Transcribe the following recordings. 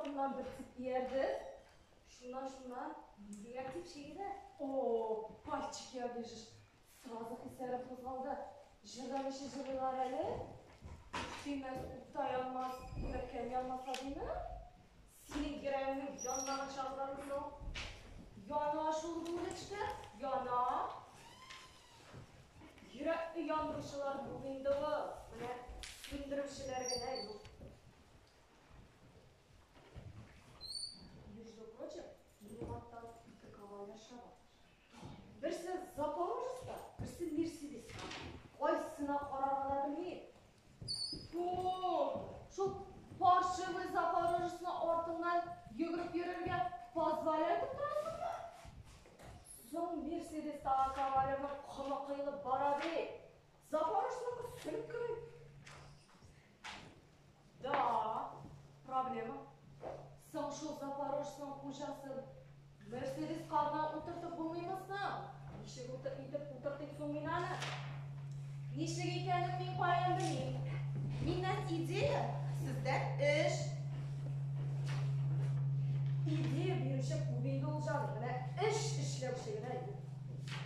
артыннан бер тип иярде. Шуннан, шуннан, ниндирәк тип шигеде? О, пальчики оближешь. Сразу хисләрем кузгалды. Җырдан ничек җырлыйлар әле? Сөймәс утта янмас, йөрәккән янмаса дими? Синең йөрәгеңнең янмаган чагы бармы соң? Яна шул булечка, яна. Йөрәкне яндыручылар күп инде ул. Менә сүндерүчеләр генә юк. Между прочим, минем арттан ике кавалер чаба. Берсе Запорожецта, берсе Мерседеста. Кайсына карарга да белмим. Фу, шул паршивый Запорожецны артыннан йөгереп йөрергә позволять итеп торасыңмы? Соң Мерседестагы кавалерның комы коелып бара бит. Запорожецныкы сөлек кебек. Да, проблема. Соң шул Запорожецның хуҗасын Мерседеска гына утыртып булмыймы соң? Ничек итеп утыртыйм соң мин аны? Ничек икәнен мин каян белим? Миннән идея, сездән эш. Идея бирүче күп инде ул, җаным, менә эш эшләүче генә юк.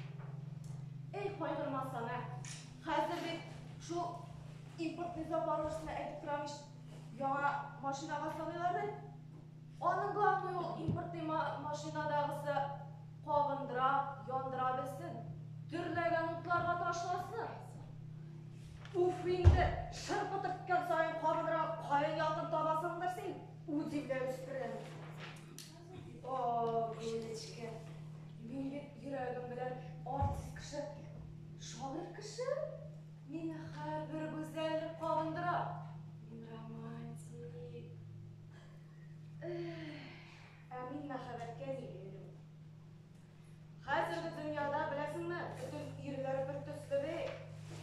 Эй, кайгырмасаң, ә. Хәзер бит шул импортный Запорожецны әйтеп торам ич, яңа машинага салыйлар бит. Аның главный ул импортный машинадагысы кабындыра, яндыра белсен, дөрләгән утларга ташласын. Уф инде, шырпы төрткән саен кабындыра, каян ялкын табасыңдыр син, удивляюсь үстерәм. О, Гүлечкә, мин бит йөрәгем белән артист кеше, шагыйрь кеше. Мине һәрбер гүзәллек кабындыра. Мин романтик. Ә мин мәхәббәткә не верю. Хәзерге дөньяда, беләсеңме, бөтен ирләр бер төсле бит.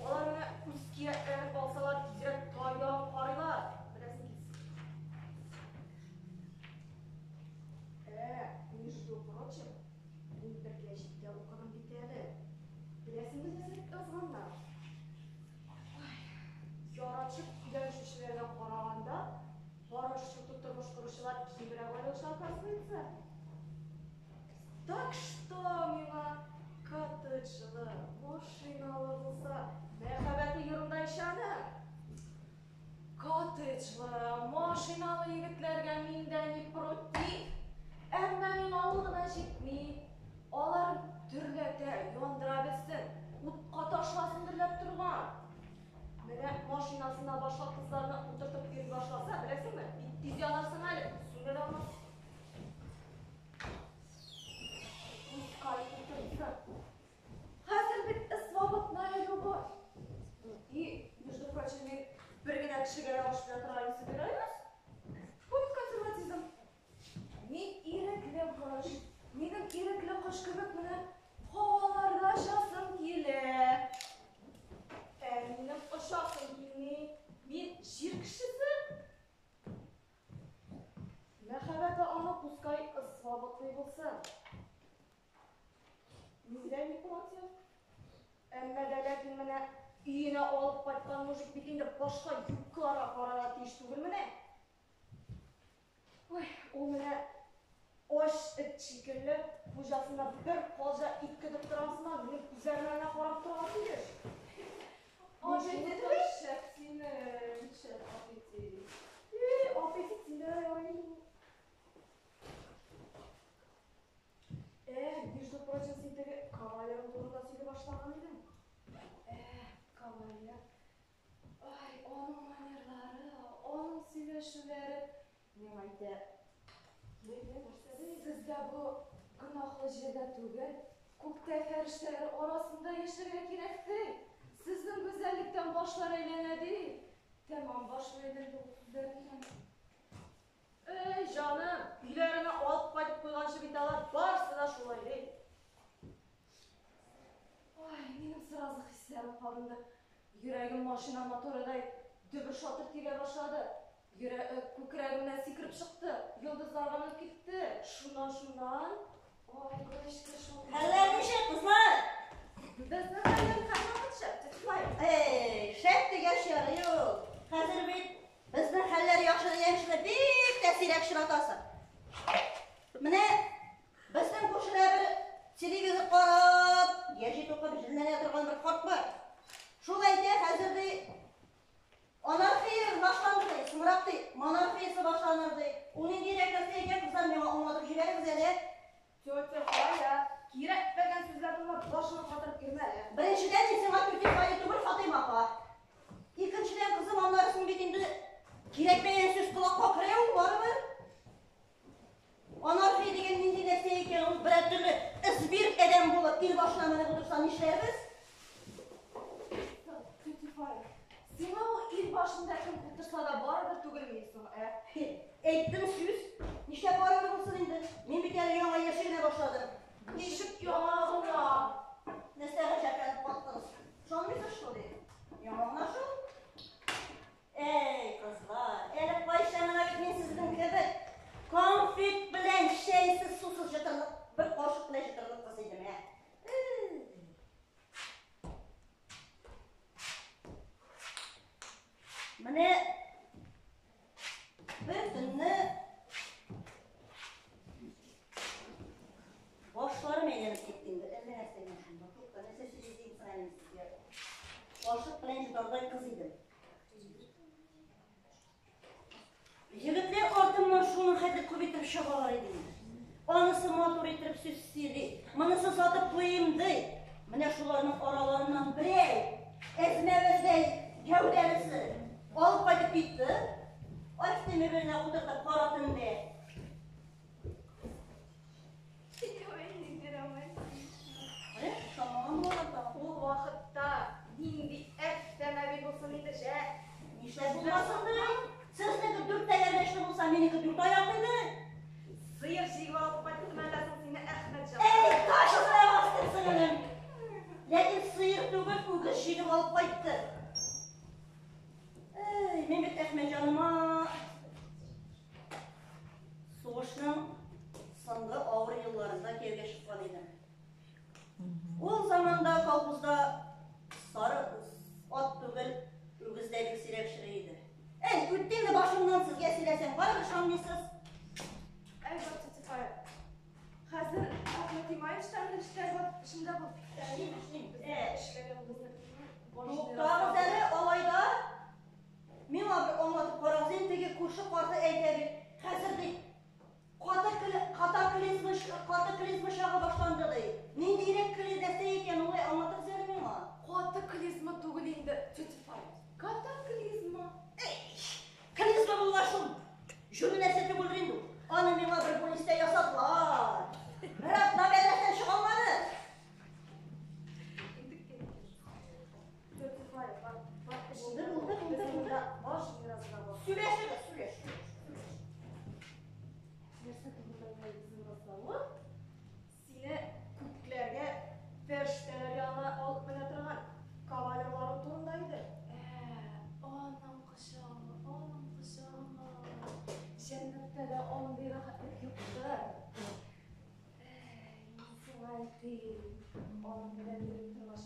Алар менә үз кирәкләрен алсалар, тизрәк тайдан карыйлар. Беләсең килсен. Ә, между прочим, мин бер гәҗиттә укыдым бит әле. Беләсеңме нәрсә дип язганнар? Ой, яратышып өйләнешүчеләргә караганда, парашютта тормыш коручылар кимрәк аерылыша, оказывается. Так что миңа коттеджлы, машиналы булса, мәхәббәте ерында ич аның. Коттеджлы, машиналы егетләргә мин дә не против. Әмма миңа ул гына җитми. Алар дөрләтә, яндыра белсен, утка ташласын дөрләп торган. Менә машинасына башка кызларны утыртып йөри башласа, беләсеңме, бик тиз янарсың әле, сүндерә дә алмассың. Пускай утыртсын. Хәзер бит свободная любовь. И, между прочим, мин бер генә кешегә дә баш белән торырга не собираюсь. Бу бит консерватизм. Мин ирекле кош. Минем ирекле кош кебек менә һаваларда очасым килә. Ә минем очасым килми. Мин җир кешесе. Мәхәббәте аны пускай свободный булсын. Мин дә не против. Әмма дә ләкин менә өенә алып кайткан мужик бит инде башка юбкаларга карарга тиеш түгел менә. Ой, ул менә ач эт шикелле хуҗасына бер калҗа ит көтеп торган сыман минем күзләремә генә карап торырга тиеш. Аппетит шәп синең, шәп аппетит. Эй, аппетит синдә дә ярый инде ул. Ә, между прочим, син теге кавалерың турында сөйли башлаган идең. Ә, кавалер. Ай, аның манерлары, аның сөйләшүләре. Миңа әйтә, Йә, йә, нәрсә ди? Сезгә бу гөнаһлы җирдә түгел, күктә фәрештәләр арасында яшәргә кирәк, ди. Сезнең гүзәллектән башлар әйләнә, ди. Тәмам башым әйләнде ул сүзләреннән. Эй, җаным, өйләренә алып кайтып куйганчы бит алар барысы да шулай ди. Ай, минем сразу хисләрем кабынды. Йөрәгем машина моторыдай дөбер-шатыр тибә башлады. Йөрә, күкрәгемнән сикереп чыкты, йолдызларга менеп китте. Шуннан, шуннан. Ай, Гөлечкә, шул. Хәлләр ничек, кызлар? Безнең хәлләр һәрвакыт шәп, тетя Флая. Эй, шәп дигәч ярый ул. Хәзер бит Безнең хәлләр яхшы дигән кешене бик тә сирәк очратасың. Менә безнең күршедә бер телевизор карап, гәҗит укып җенләнә торган бер карт бар. Шул әйтә, хәзер ди, анархия башланды ди, соңрак ди, монархиясе башланыр ди. Ул ниндирәк нәрсә икән, кызлар, миңа аңлатып җибәрегез әле. Тетя Фая, кирәкмәгән сүзләр тыңлап башыңа катырып йөрмә әле. Беренчедән, мин сиңа түти Фая түгел, Фатыйма апа. Икенчедән, кызым, аннарысын бит инде кирәкмәгән сүз колакка керә ул барыбер. Анархия дигән нинди нәрсә икән, ул берәр төрле ызбир адәм булып ил башына менеп утырса нишләрбез? Түти Фая, сиңа ул ил башында кем утырса да барыбер түгелмени соң, ә? Әйттем сүз, нишләп барыбер булсын инде? Мин бит әле яңа яши генә башладым. Ничек яңа гына? Нәрсә гаҗәпләнеп каттыгыз? Ышанмыйсыз что ли? Яңа гына шул. Әй, кызлар, әле кайчан гына бит мин сезнең кебек конфет белән чәйсез, сусыз җытырлык, бер кашык белән җытырлык кыз идем, ә. Менә бер төнне башларым әйләнеп китте инде. Әллә нәрсә генә шунда. Тукта, нәрсә сөйлим соң әле сезгә? Кашык белән җотардай кыз идем. Егетләр артымнан шуның хәтле күп итеп чабалар иде инде. Анысы матур итеп сүз сөйли, монысы сатып куйыйм ди. Менә шуларның араларыннан берәү, әзмәвердәй гәүдәлесе, алып кайтып китте. Автомобиленә утыртып кара төндә. Менә шамаган була та. Ул вакытта нинди автомобиль булсын инде, җә? Нишләп булмасын ди? Сезнеке дүрт тәгәрмәчле булса, минеке дүрт аяклы иде. Сыер җигеп алып кайттым әллә соң сине, Әхмәтҗан? Әй, таш өстенә бастың, сеңелем. Ләкин сыер түгел, үгез җигеп алып кайтты. Әй, мин бит Әхмәтҗаныма сугышның соңгы авыр елларында кияүгә чыккан идем. Ул заманда колхозда сары ат түгел, үгез дә бик сирәк чыгый иде. Әй, үтте инде башымнан сезгә сөйләсәм, барыбер ышанмыйсыз. Әй, бар, тетя Фая. Хәзер Әхмәт Имаевичтан эштә бар, эшендә булып китте. Эшлим, эшлим. Эшләгән безне. Туктагыз әле, алай да. Миңа бер аңлатып карагыз инде, теге күрше карты әйтә бит. Хәзер ди, катаклизма чагы башланды ди. Ниндирәк нәрсә икән ул, аңлатыгыз әле миңа. Катаклизма түгел инде, тетя Фая. Катаклизма. Әй, клизма булгач шул. Җүнле нәрсә түгелдер инде ул. Аны миңа бер бүлнистә ясадылар. Бер атна бәдрәфтән чыга алмады. Тетя Фая, бар, бар, эш. Булды, булды, булды, Безнең булды. монда баш миразына бар. Сөйләшегез, сөйләш. Нәрсә турында инде безнең разговор? Сине күкләргә фәрештәләр янына алып менә торган кавалерларың турында иде. Аның кочагы, аның кочагы. Җәннәттә дә андый рәхәтлек юктыр. Мин сиңа әйтим, аның белән йөреп торгач,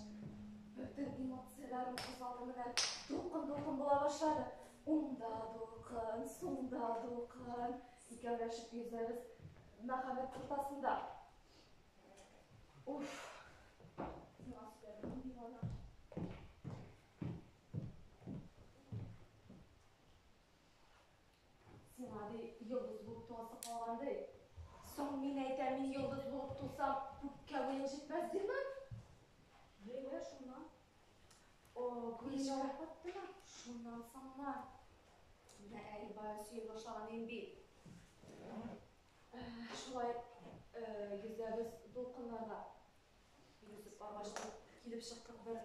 бөтен эмоцияләрем кузгалды, менә дулкын-дулкын була башлады. Уңда дулкын, сулда дулкын. Икәүләшеп йөзәбез мәхәббәт уртасында. Уф. Сиңа сөйләдем, дивана. Сиңа ди йолдыз булып туасы калган ди. Соң мин әйтәм, мин йолдыз булып тусам, күккә буең җитмәс диме? Ләйлә, шуннан. О, күңелем алып каттымы? Шуннан соңмы? Менә әле бая сөя башлаган идем бит. Шулай йөзәбез дулкыннарда. Йөзеп баргач килеп чыктык бер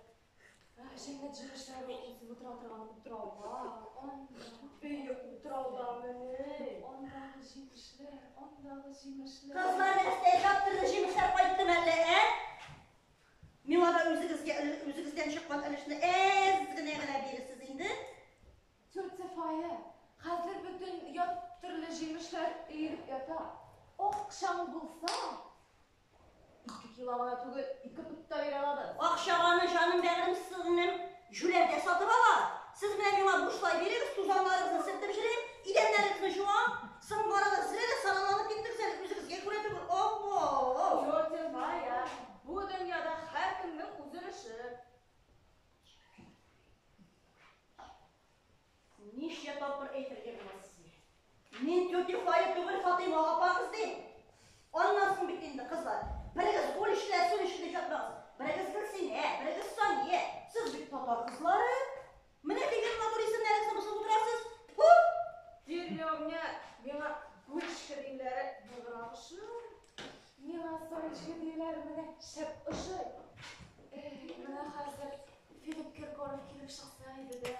җәннәт җимешләре үсеп утыра торган утрауга. Анда Бөек утрауда мени. Андагы җимешләр, андагы җимешләр. Кызлар, нәрсә яптырды җимешләр кайтты мәллә, ә? Миңа да үзегездән чыккан өлешне әз генә генә бирерсез инде. Тетя Фая, хәзер бөтен ят төрле җимешләр өелеп ята. Акчаң булса, 2 кило гына түгел, 2 пот та бирә алабыз. Акчаганы җаным бәгырем сеңлем җүләрдә сатып ала. Сез менә миңа бушлай бирегез, тузаннарыгызны сөртеп җөрим, идәннәрегезне жуам. Соң арада зрә дә саранланып киттегез әле, үзегезгә күрә түгел. Абау! Тетя Фая, бу дөньяда һәркемнең үз өлеше. Ничә тапкыр әйтергә була сезгә? Мин тетя Фая түгел, Фатыйма апагыз дим. Аннан соң бит инде, кызлар, берегез Гулишлә, Сулишлә ятмагыз. Берегез Гөлсинә, берегез Сания. Сез бит татар кызлары. Менә дигән матур исемнәрегезне бозып утырасыз. Фу! Деревня миңа Гулишка диләре ныграк ошый. Миңа Сонечка диләре менә шәп ошый. Эх, менә хәзер Филипп Киркоров килеп чыкса иде дә.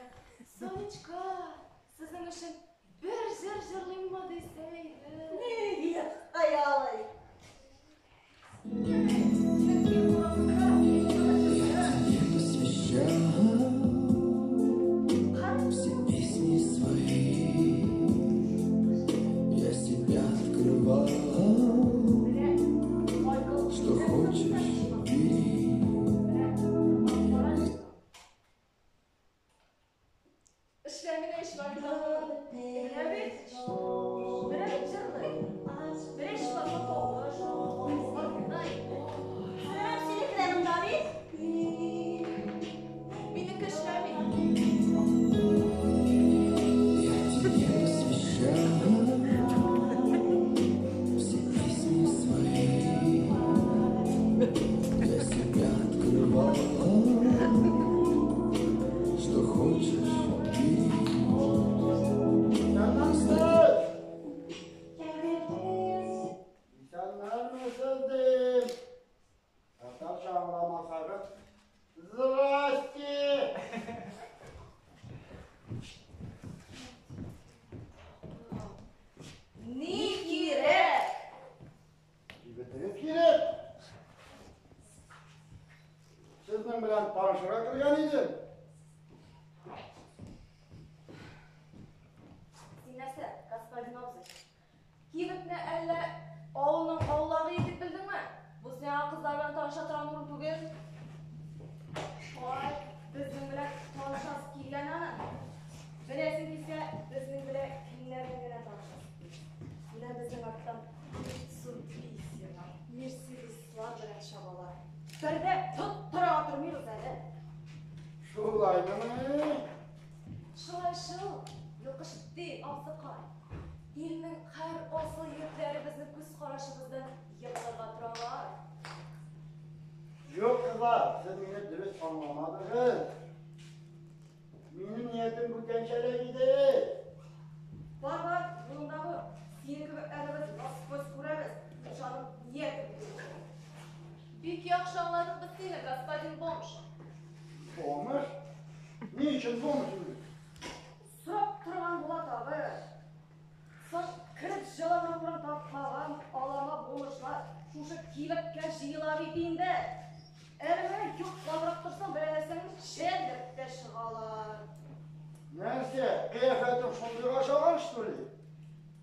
Сонечка, сезнең өчен бер җыр җырлыйммы дисә иде. Ни хыялый. Филипп Киркоровка Я тебе посвящал все песни свои. Я себя открывал, Менә Майкл что хочешь, бери. Менә Эшләми дә ич вокзал. Менә бит. Менә бит җырлый. Менә ичмаса тавыш. Сөрәм сине керә монда бит. Минеке эшләми. Я тебе посвящал все песни свои. Я себя открывал, что хочешь, бери. Исәнмесез! Исәнмесез! Татарча аңламасагыз, здрасте! Ни кирәк? Кибетегез кирәк. Сезнең белән танышырга кергән идем. Син нәрсә, господин абзый? Кибетне әллә авылның аулагы итеп белдеңме? Бу сиңа кызлар белән таныша торган урын түгел. Ай, безнең белән танышасы килгән аны. Беләсең килсә, безнең белән кемнәрдән генә танышасы килә. Менә безнең арттан Митсубисилар, Мерседеслар белән чабалар. Бер дә тоттыра тормыйбыз әле. Шулаймыни? Шулай шул, йолкышты абзыкай. Илнең һәр асыл егетләре безнең күз карашыбыздан егылырга торалар. Юк, кызлар, сез мине дөрес аңламадыгыз. Минем ниятем бүтәнчәрәк иде. Бар, бар, юлыңда бул. Синең кебекләрне без насквозь күрәбез. Хуҗаның нияте бүтән. Бик яхшы аңладык без сине, господин бомж. Бомж? Ни өчен бомж инде? Сорап торган була тагы. Соң кереп җылының урын тапмаган алама бомжлар шушы кибеткә җыела бит инде. Әле менә йоклабрак торсаң, берәр нәрсәңне чәлдереп тә чыгалар. Нәрсә, кыяфәтем шундыйга охшаган, что ли?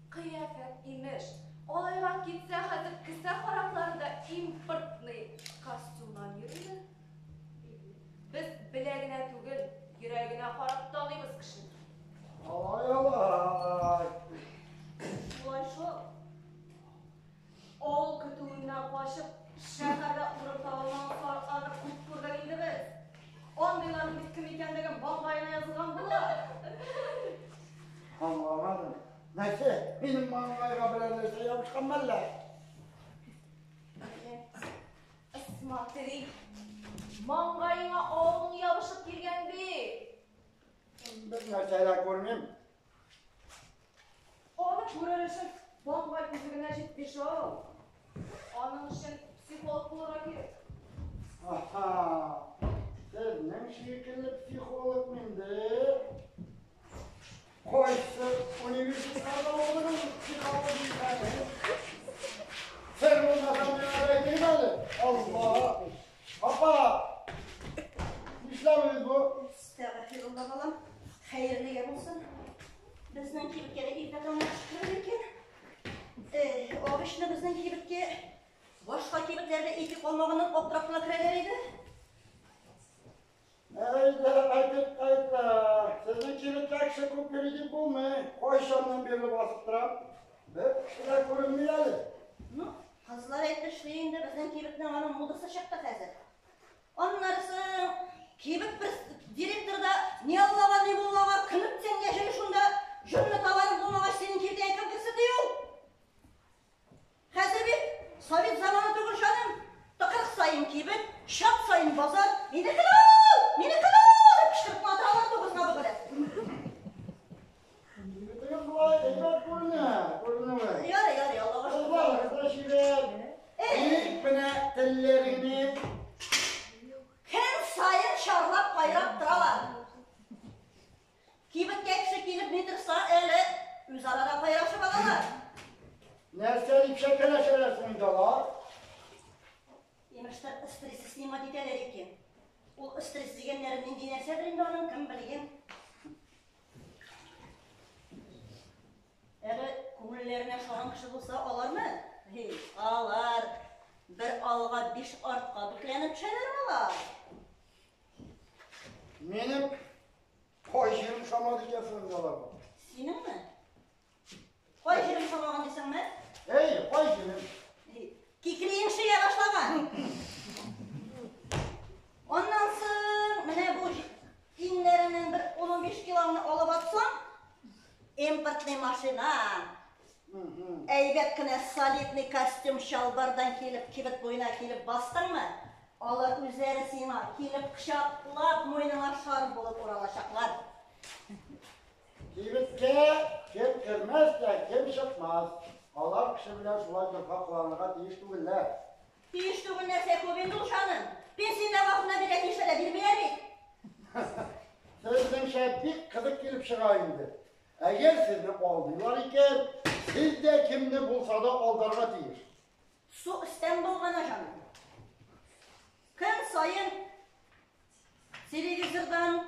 Кыяфәт имеш. Алайга китсә, хәзер кесә каракларында импортный костюмнан йөриләр. Без беләгенә түгел, йөрәгенә карап таныйбыз кешене. Алай, алай. Шулай шул. Авыл көтүеннән качып, шәһәрдә урын таба алмаган сарыкларны күп күрдек инде без. Андыйларның бит кем икәнлеге маңгаена язылган була. Аңламадым. Нәрсә, минем маңгайга берәр нәрсә ябышкан мәллә? Смотри, маңгаеңа авылың ябышып килгән бит. Бер нәрсә дә күрмим. Аны күрер өчен маңгай күзе генә җитми шул. Аның өчен психолог булырга кирәк. Аһа. Сезнең шикелле психолог минде. Кайсы университетта укыдың психология фәнен? Сер булмаса миңа әйтегез әле. Алла. Апа! Нишләбез бу? Әстәгъфирулла, балам. Хәерлегә булсын. Безнең кибеткә дә иртә таңнан керер икән. Обычно безнең кибеткә башка кибетләрдә ике калмаганнан аптырап кына керәләр иде. Әйдә, әйтеп кайта. Сезнең кибеткә кеше күп йөри дип булмый. Кайчаннан бирле басып торам. Бер кеше дә күренми әле. Ну, кызлар әйтмешли инде, безнең кибетнең аның модасы чыкты хәзер. Аннары соң кибет бер директор да ни Аллага, ни муллага, көнеп сән яшәй шунда, җонлы товарың булмагач, синең кибетеңә кем керсен ди ул? Хәзер бит совет заманы түгел, җаным. Тыкрык саен кибет, чат саен базар. Минеке ул! Минеке ул! Дип кычкырып кына торалар тугызга бөгелеп. Кибетегез болай әйбәт күренә, күренүе. Ярый, ярый, Аллага шөкер. Кызларыгыз да чибәр. Тик менә телләреңне Көн саен чарлап кайрап торалар. Кибеткә кеше килеп ни торса, әле үзара да кайрашып алалар. Нәрсә дип чәкәләшәләр соң инде алар? Имештер, стресс снимать итәләр икән. Ул стресс дигәннәре нинди нәрсәдер инде аның, кем белгән. Әле күңелләренә ошаган кеше булса, алармы? Һи, алар бер алга, биш артка бөкләнеп төшәләр алар. Минем кай җирем ошамады икән соң инде аларга? Синеңме? Кай җирем ошамаган дисеңме? Әй, кай җирем? Кикриең шия башлаган. Аннан соң менә бу иңнәреннән бер 15 килоны алып атсаң, импортный машина. Әйбәт кенә солидный костюм чалбардан килеп, кибет буена килеп бастыңмы? Алар үзләре сиңа килеп кочаклап, муеныңа шар булып уралачаклар. Кибеткә кем кермәс тә, кем чыкмас. Алар кеше белән шулай дорфа кыланырга тиеш түгелләр. Тиеш түгел нәрсә күп инде ул, җаным. Пенсияне вакытында бирә тиешләр дә бирмиләр бит. Сезнеңчә бик кызык килеп чыга инде. Әгәр сезне алдыйлар икән, сез дә кемне булса да алдарга тиеш. Су өстән булганы, җаным. Көн саен телевизордан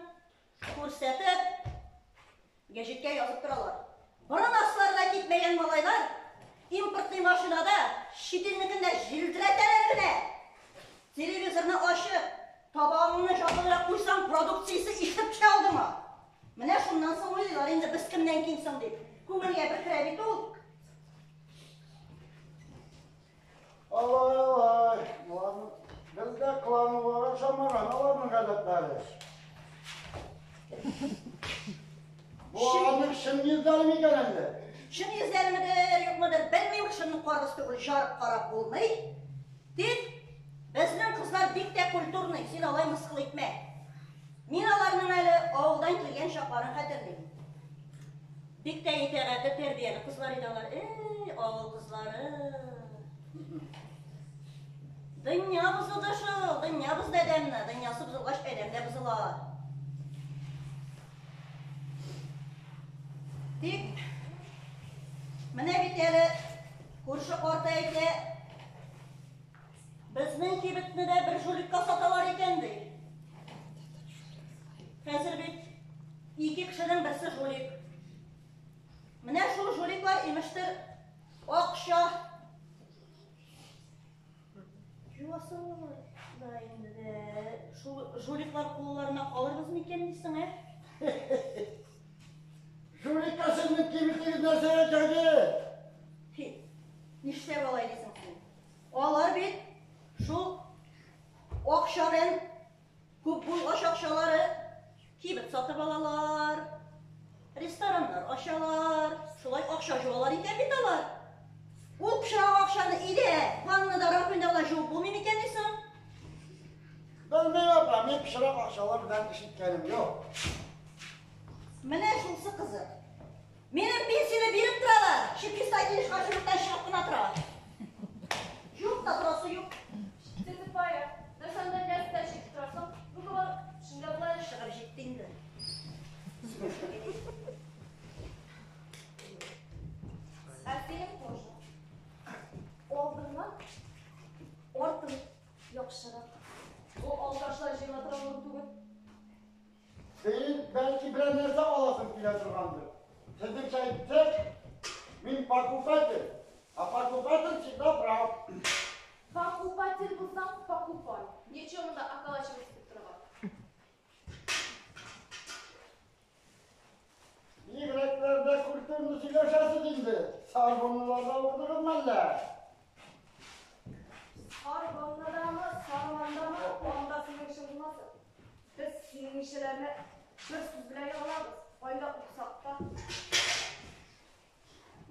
күрсәтеп, гәҗиткә язып торалар. Борын асларына китмәгән малайлар импортный машинада чит илнекендә җилдерәтәләр генә. Телевизорны ачып, табагыңны якынрак куйсаң, продукциясе ишетеп төшә алдыңа. Менә шуннан соң уйлыйлар инде без кемнән ким соң дип. Күңелгә бер керә бит ул. Алай, алай. Боларның бездә кыланулары ошамаган, аларның гадәтләре. Бу аларның чын йөзләре микән әллә? Чын йөзләремедер, юкмыдыр, белмим, кешенең каргысы түгел, жарып карап булмый. Тик безнең кызлар бик тә культурный, син алай мыскыл итмә. Мин аларның әле авылдан килгән чакларын хәтерлим. Бик тә итагатьле, тәрбияле кызлар иде алар. Эй, авыл кызлары. Дөнья бозылды шул, дөнья бозды адәмне. Дөньясы бозылгач, адәм дә бозыла. Тик менә бит әле күрше карты әйтә, безнең кибетне дә бер жуликка саталар икән ди. Хәзер бит ике кешенең берсе жулик. Менә шул жуликлар имештер акча жуасылар да инде. Шул жуликлар кулларына калырбыз микән дисең, ә? Жуликка сезнең кибетегез нәрсәгә кирәк? Хи, нишләп алай дисең син? Алар бит шул акча белән күп булгач акчалары кибет сатып алалар, рестораннар ачалар, шулай акча жуалар икән бит алар. Ул пычрак акчаны өйдә, ваннада, раковинада гына жуып булмый микән дисең? Белмим, апа, мин пычрак акчалар белән эш иткәнем юк. Менә шунысы кызык. Минем пенсияне биреп торалар. Чип-чиста килеш кошелектан чыгып кына тора. Юк та торасы юк. Тетя Фая, нәрсә анда нәрсә чигеп торасың? Ну-ка бар, шунда болай Чыгып җитте инде. Ә синең тоже. Алдыңнан артың яхшырак. Бу алкашлар җыела торган урын түгел. Син бәлки берәр нәрсә аласың килә торгандыр. Сезнеңчә әйтсәк, мин покупатель, а покупатель всегда прав. Покупатель булсаң, покупай. Ничего монда околачиваться итеп торырга. Сарбонныларда укыдыгызмы әллә? Сарбонныдамы, Сармандамы, анда синең эшең булмасын. Без синең ишеләрне бер сүз белән егылабыз, кайда укысак та.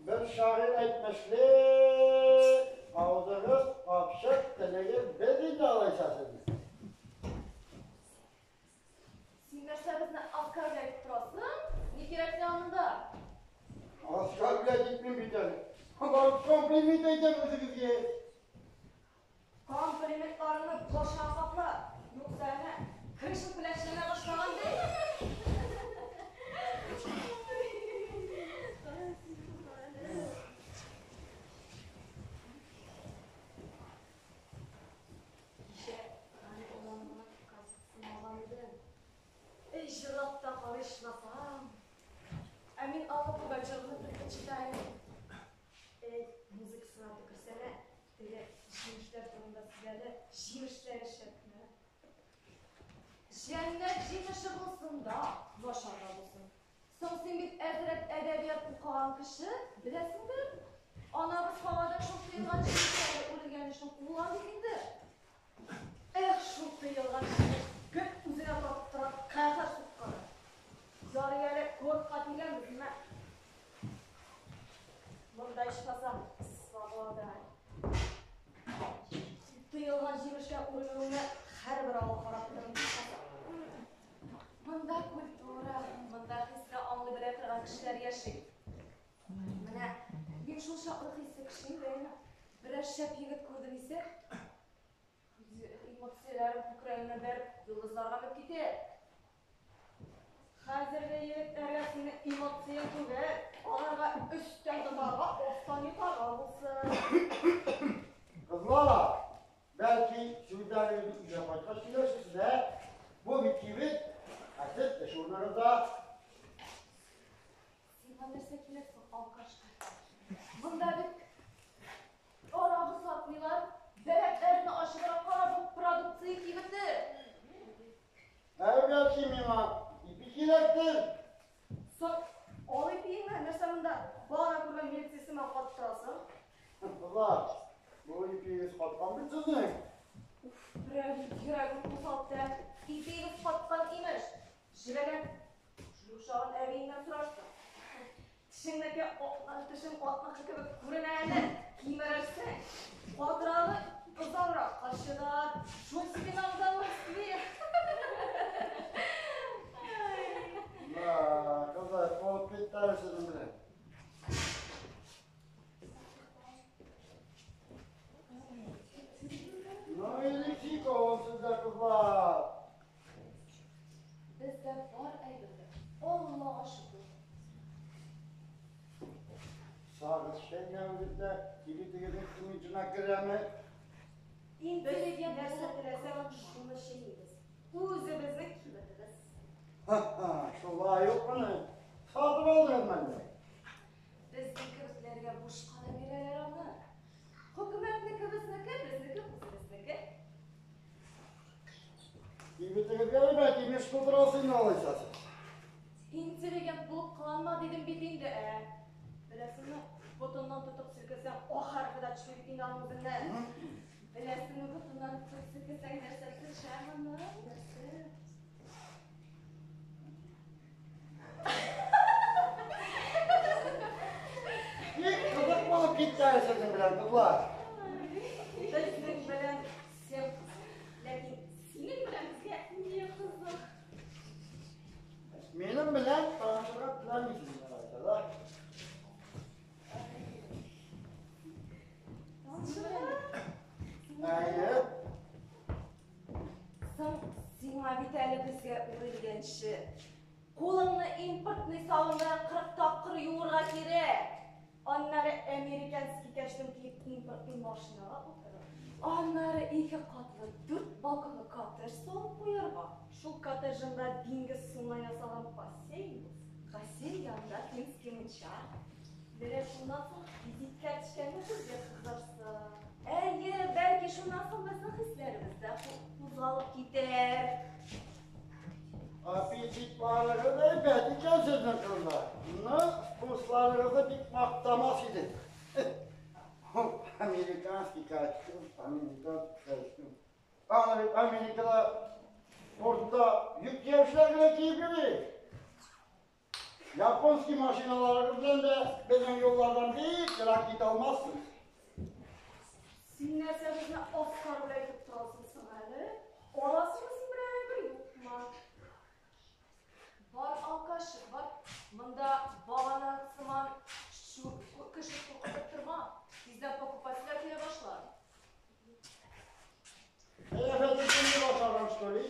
Бер шагыйрь әйтмешли, авызыгыз капчык, телегез без инде алайса сезнең. Син нәрсә безне оскорблять итеп торасың? Ни кирәк сиңа монда? Оскорблять итмим бит әле. Барып комплимент әйтәм үзегезгә. Комплиментларыңны башыңа капла, юкса әнә крыша пеләшләнә башлаган ди. Кичә Гани оланының кассасын алган идем. Эй, җырлап та карый ичмасам. Ә мин Алла Пугачеваны предпочитаю. Эй, музыкасына төкерсәнә, теге җимешләр турында сөйләде, җимешләре шәпме? Җәннәт җимеше булсын да, начар да булсын. Соң син бит әзрәк әдәбият укыган кеше, беләсеңдер. Анабыз һавада шул тыелган җимешләре үрелгән өчен куылган бит инде. Эх, шул тыелган җимеш гел үзенә тартып тора, каһәр сукканы. Ярый әле кортка килгәнбез, менә. Монда ичмасам свобода. Тыелган җимешкә үрелүеңне һәрбер авыл карап тора ичмасам. Монда культура, монда хисне аңлый белә торган кешеләр яши. Менә мин шул чаклы хисле кеше инде, әйме. Берәр шәп егет күрдем исә, эмоцияләрем күкрәгемә бәреп, йолдызларга менеп китә. Хәзерге егетләргә синең эмоцияң түгел, аларга өстән тотарга, астан йотарга булсын. Кызлар, бәлки сүзләрегезне өйгә кайткач сөйләрсез, ә? Бу бит кибет, ә сез эш урыныгызда. Сиңа нәрсә кирәк соң, алкашка? Монда бит аракы сатмыйлар, бәбәкләрне ачыбрак кара, бу продукция кибете. Ә бәлки миңа ипи кирәктер? Соң, ал ипиеңне, нәрсә монда бала күргән милиция сыман катып торасың? Кызлар, бу ипиегез каткан бит сезнең. Уф, берәү йөрәгем кузгалды. Ипиегез каткан имеш. Җебегән йомшаган әбиеңнән сорашты. Тешеңнеке тешең атныкы кебек күренә әле, кимерерсең. Катырагы озаграк качыдар. Шул синең аңдан Москве. Да, кызлар, булып китте әле сезнең белән. Ну и лексикон сездә, кызлар. Бездә бар әйбер дә. Аллага шөкер. Сагыз чәйнәвегез дә кибетегезнең имиджына керәме? Интеллигент нәрсә теләсәң, шуны чәйнибез. Үзебезнең кибетебез. Ха-ха, шулай ук моны сатып алдыгызмы әллә? Безнең кебекләргә бушка да бирәләр аны. Хөкүмәтнеке безнеке, безнеке үзебезнеке. Кибетегезгә әйбәт имидж тудырасыз инде алайса сез. Интеллигент булып кыланма дидем бит инде, ә. Беләсеңме, ботыннан тотып селкесәң, о хәрефе дә төшми бит инде аның үзеннән. Беләсеңме, ботыннан тотып селкесәң, нәрсә төшә моннан? Нәрсә? Бик кызык булып китте әле сезнең белән, кызлар. Безнең белән всем кызык. Ләкин синең белән безгә не кызык. Минем белән танышырга теләмисез алайса, да? Әйе. Соң сиңа бит әле безгә үрелгәнче. Кулыңны импортный сабын белән 40 тапкыр юырга кирәк. Аннары американский костюм киеп импортный машинага утырып. Аннары ике катлы, дүрт балконлы коттедж салып куярга. Шул коттеджында диңгез суыннан ясалган бассейн булсын. Бассейн янында финский мунча. Менә шуннан соң визитка төшкәнне күзгә кызарсын. Әйе, бәлки шуннан соң безнең хисләребез дә кузгалып китәр. Аппетитларыгыз әйбәт икән сезнең, кызлар. Ну, дусларыгызны бик мактамас идем. Американский костюм, американский костюм. Аны бит Америкада портта йөк төяүчеләр генә киеп йөри. Японский машиналарыгыз белән дә безнең юллардан бик ерак китә алмассыз. Син нәрсә безне Оскар белән әйтеп торасың соң әле? Аласыңмы син берәр әйбер, юкмы? Бар, алкашик, бар. Монда багана сыман кеше куркытып торма. Тиздән покупательләр килә башлар. Кыяфәте шундый башлаган, что ли?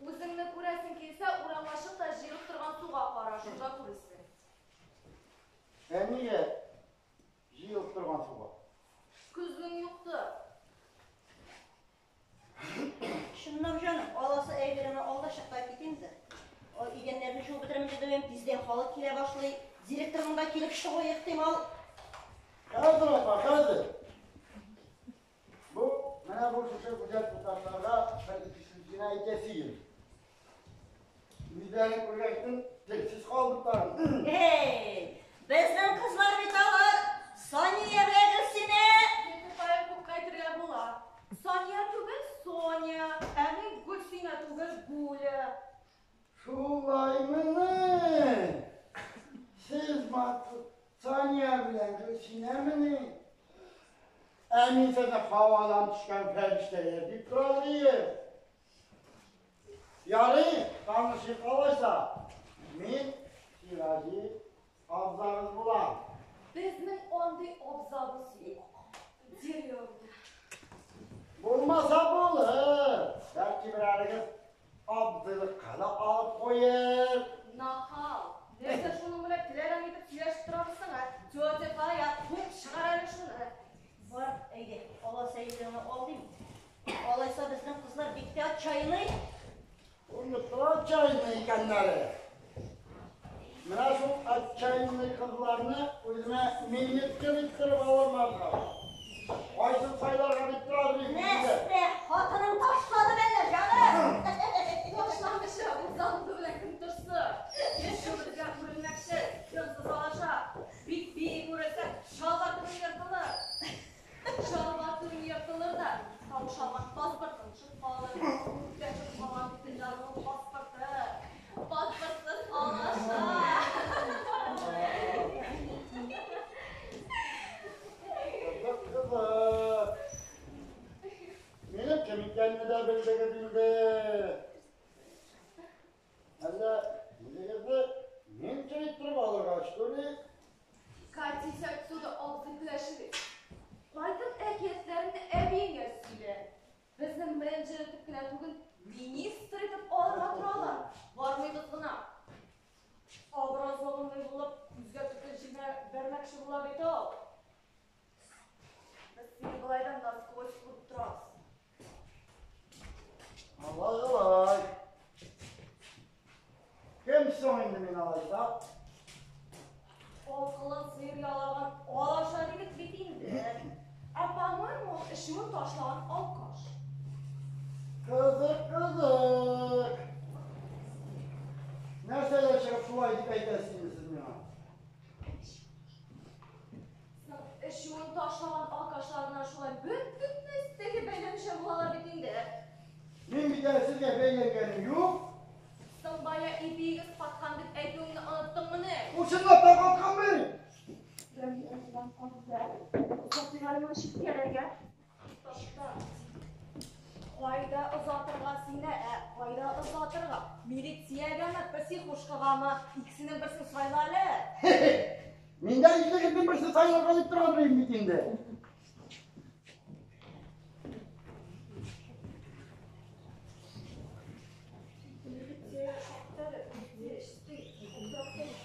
Үзеңне күрәсең килсә, урамга чык та җыелып торган суга кара, шунда күрерсең. Ә нигә җыелып торган суга? Күзең юктыр. Чынлап, җаным, аласы әйбереңне ал да чык та кит инде. Идәннәрне жуып бетерәм дидем, тиздән халык килә башлый. Директор монда килеп чыгуы ихтимал. Хәзер, апа, хәзер. Бу, менә бу шушы гүзәл туташларга бер ике сүз генә әйтәсе иде. Үзләрен күргәчтен телсез калдыклар. Эй, безнең кызлар бит алар, Сания белән Гөлсинә. Тетя күп әйтергә була. Сания түгел, Соня, ә мин Гөлсинә түгел, Гуля. Шулаймыни? Сез матур Сания белән Гөлсинәмени? Ә мин сезне һавадан төшкән фәрештәләр дип тора идем. Ярый, танышыйк алайса. Мин Сираҗи абзагыз булам. Безнең андый абзабыз юк. Деревня. Булмаса булыр. Бәлки берәрегез абзыйлыкка да алып куер. Нахал. Нәрсә шуның белән теләгән итеп сөйләшеп торабыз соң, ә? Тетя Фая, куып чыгар әле шуны. Бар, әйдә, аласы әйбереңне ал дим. Алайса безнең кызлар бик тә отчаянный. Күренеп тора отчаянный икәннәре. Менә шул отчаянный кызларны үземә министр иттереп алырмын. Кайсын сайларга дип тора белмим. Нәрсә, хатының ташлады мәллә, җаным? Ташламыйча, узанды белән кем торсын? Яшәү безгә күренмәкче, кемсез алаша. Бик биек үрелсә, чалбар төбең ертылыр. Чалбар төбең ертылыр да, таушалган паспортың төшеп калыр. Күккә төшеп калган бит җаның паспорты. Паспортсыз алаша. Кызык, кызык. Минем кем икәнне дә белдегез инде. Әллә үзегезне мин иттереп алырга, что ли? Катись отсюда, абзый Пеләшевич. Кайтып әкиятләреңне әбиеңә сөйлә. Безне менеджер итеп кенә түгел, министр итеп алырга торалар. Бармыйбыз гына. Образованный булып, күзгә төтен җибәрмәкче була бит ул. Без сине болайдан насквозь күреп торабыз. Алай, алай. Кем соң инде мин алайса? Акылын сыер ялаган алаша дидек бит инде. Ә по-моему, ул эчүен ташлаган алкаш. Кызык, кызык. Нәрсәдән чыгып шулай дип әйтәсез инде сез миңа? Соң эчүен ташлаган алкашларына шулай бөтен нәрсәгә бәйләнүчән булалар бит инде. Мин бит әле сезгә бәйләнгәнем юк. Соң бая ипиегез каткан дип әйтүеңне оныттыңмыни? Ул чынлап та катканмы? Озатыйк Ташта. Кайда озатырга сине, ә? Кайда озатырга? Милициягәме, психушкагамы? Икесенең берсен сайла әле. Мин дә икесенең берсен сайларга дип тора идем бит инде. Милиция шакты әле. Милиция эчте.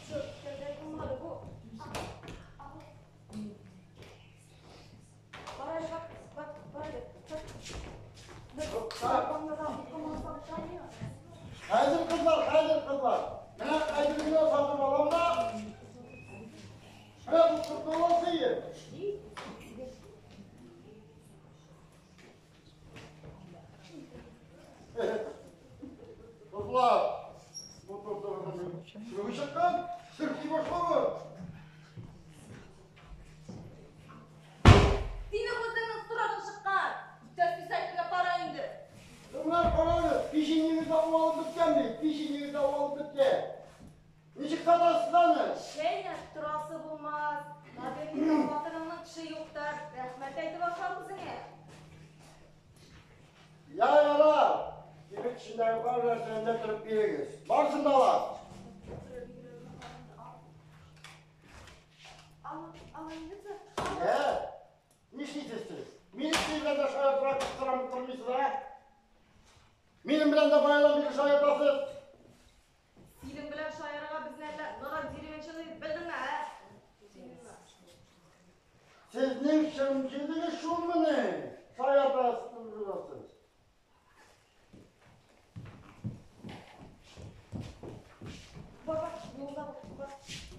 Чөткәндәй булмады бу. Бар әле, бар, бар, бар әле. Хәзер, кызлар, хәзер, кызлар. Менә әйберне сатып алам да. Менә бу куртула сыер. Рәхмәт әйтеп ашар үзеңә. Я ярар. Кибет эчендәге бар нәрсәне дә төреп бирегез. Барысын да алам. Ә? Нишлисез сез? Минем белән дә шаяртырга кыстырам тормыйсыз, ә? Минем белән дә баядан бирле шаяртасыз. Синең белән шаярырга безне әллә надан деревенщина дип белдеңме, ә? Сезнең чын шулмыни? Шаяртасыз. Бар, бар, юлда бар.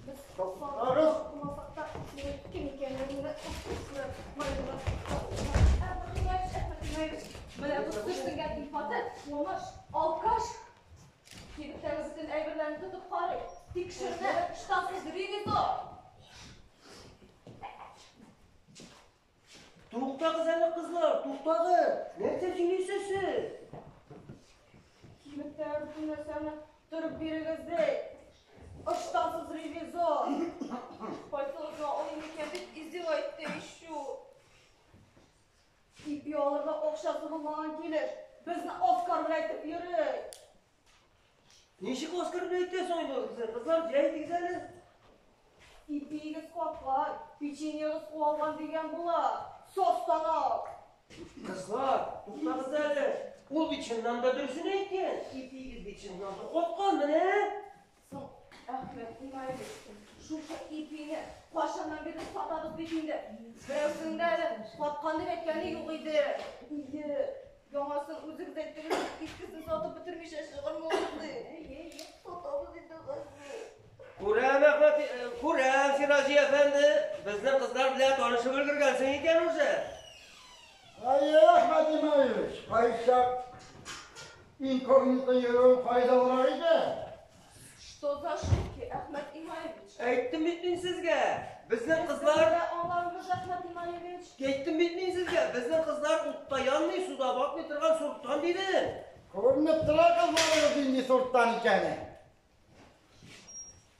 Без Туктагыз. Тукмасак та синең кем икәнлегеңне Менә бу төшенгән импотент, уңыш, алкаш. Кибеттәге бөтен әйберләрне тотып карый. Тикшеренә, штатсыз ревизор. Туктагыз әле, кызлар, туктагыз. Нәрсә сөйлисез сез? Кибеттәге бөтен нәрсәне төреп бирегез ди. Ыштансыз ревизор. Кайсыгызны алыйм икән дип издевать еще. Ипи алырга акчасы булмаган килеш. Безне Оскар белән әйтеп йөри. Ничек Оскар белән әйтәсең инде ул? Кызлар, җәй әйтегез әле. Ипиегез каткан, печеньегез куалган дигән була. Состанак. Кызлар, туктагыз әле. Ул бит чыннан да дөресен әйткән. Ипиегез бит чыннан да каткан менә. Соң, Әхмәт Имаевич, шушы ипине кайчаннан бирле сатабыз бит инде. Берәүсенең дә әле каткан дип әйткәне юк иде. Ие, яңасын үзегез әйттегез, искесен сатып бетермичә чыгармагыз ди. Әйе, сатабыз инде хәзер. Күрәм, Әхмәт, күрәм, Сираҗи әфәнде. Безнең кызлар белән танышып өлгергәнсең икән уже. Әйе, Әхмәт Имаевич, кайчак инкогнито йөрү файдалырак иде. Что за шутки, Әхмәт Имаевич? Әйттем бит мин сезгә. Безнең кызлар Безгә аңлавыгыз, Әхмәт Имаевич. Әйттем бит мин сезгә. Безнең кызлар утта янмый, суда батмый торган сорттан дидем. Күренеп тора кызларыгыз нинди сорттан икәне.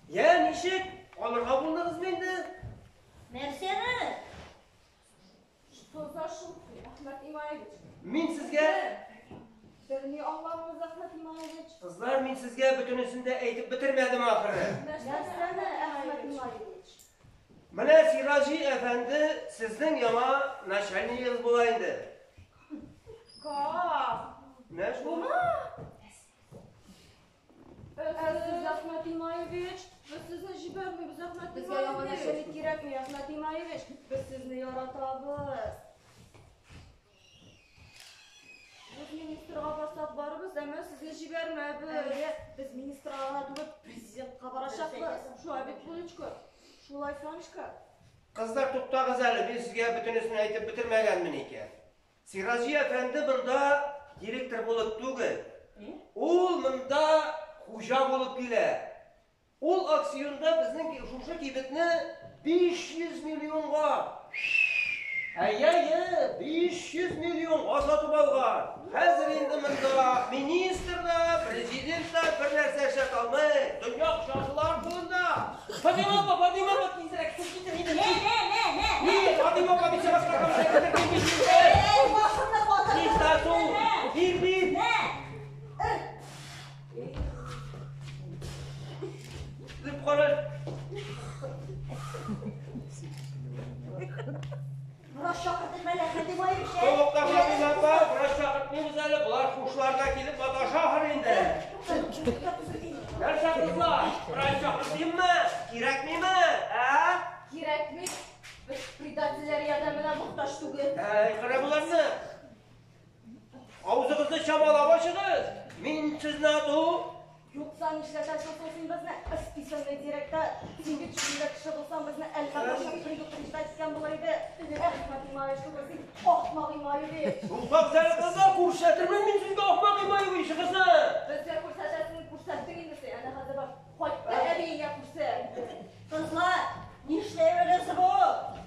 Я, ничек? Алырга булдыгызмы инде? Нәрсәне? Что за шутки, Әхмәт Имаевич? Мин сезгә, Берни аңламыйбыз, Әхмәт Имаевич. кызлар, мин сезгә бөтенесен дә әйтеп бетермәдем ахыры. Нәрсәне, Әхмәт Имаевич? Менә Сираҗи әфәнде сезнең яңа начальнигыгыз була инде. Как? Менә шул. Сез, Әхмәт Имаевич, без сезне җибәрмибез, Әхмәт Имаевич. Безгә яңа начальник кирәкми, Әхмәт Имаевич. Без сезне яратабыз. Без министрга барсак барыбыз, әмма сезне җибәрмәбез. Әйе, без министрга гына түгел, президентка барачакбыз. Шулай бит, Булочка? Шулай, Сонечка? Кызлар, туктагыз әле, мин сезгә бөтенесен әйтеп бетермәгәнмен икән. Сираҗи әфәнде монда директор булып түгел. Ул монда хуҗа булып килә. Ул акционда безнең шушы кибетне 500 миллионга. Әйе, 500 миллионга сатып алган. Хәзер инде монда министр да, президент та бер нәрсә эшләтә алмый. Дөнья акчалар кулында. Фатима апа, Фатима апа, тизрәк су китер инде. Нә, нә, нә, нә. Ни, Фатима апа, мин сиңа башка китер Эй, башымны катырдың. Чиста су. Бир, бир. Нә. Дип кара. Врач чакыртып әле, Әхмәт Имаевич. Тукта, Фатима апа, врач чакыртмыйбыз әле. Болар хушларына килеп маташа ахыр инде. Нәрсә, кызлар? Врач чакыртыйммы? Кирәкмиме? Ә? Кирәкми. Без предательләр ярдәменә мохтаҗ түгел. Әй, кара боларны. Авызыгызны чамалап ачыгыз. Мин сезне ату. Юкса нишләтәсең соң син безне? Списанный директор. Син бит шундый кеше булсаң, безне әллә кайчан предупреждать иткән булыр иде. Әхмәт Имаевич түгел син, Ахмак Имаевич. Туктагыз әле, кызлар, күрсәтермен мин сезгә Ахмак Имаевич кызны. Безгә күрсәтәсең, күрсәттең инде син. Әнә хәзер бар. Кайтты әбиеңә күрсәт. Кызлар, нишләйбез бу?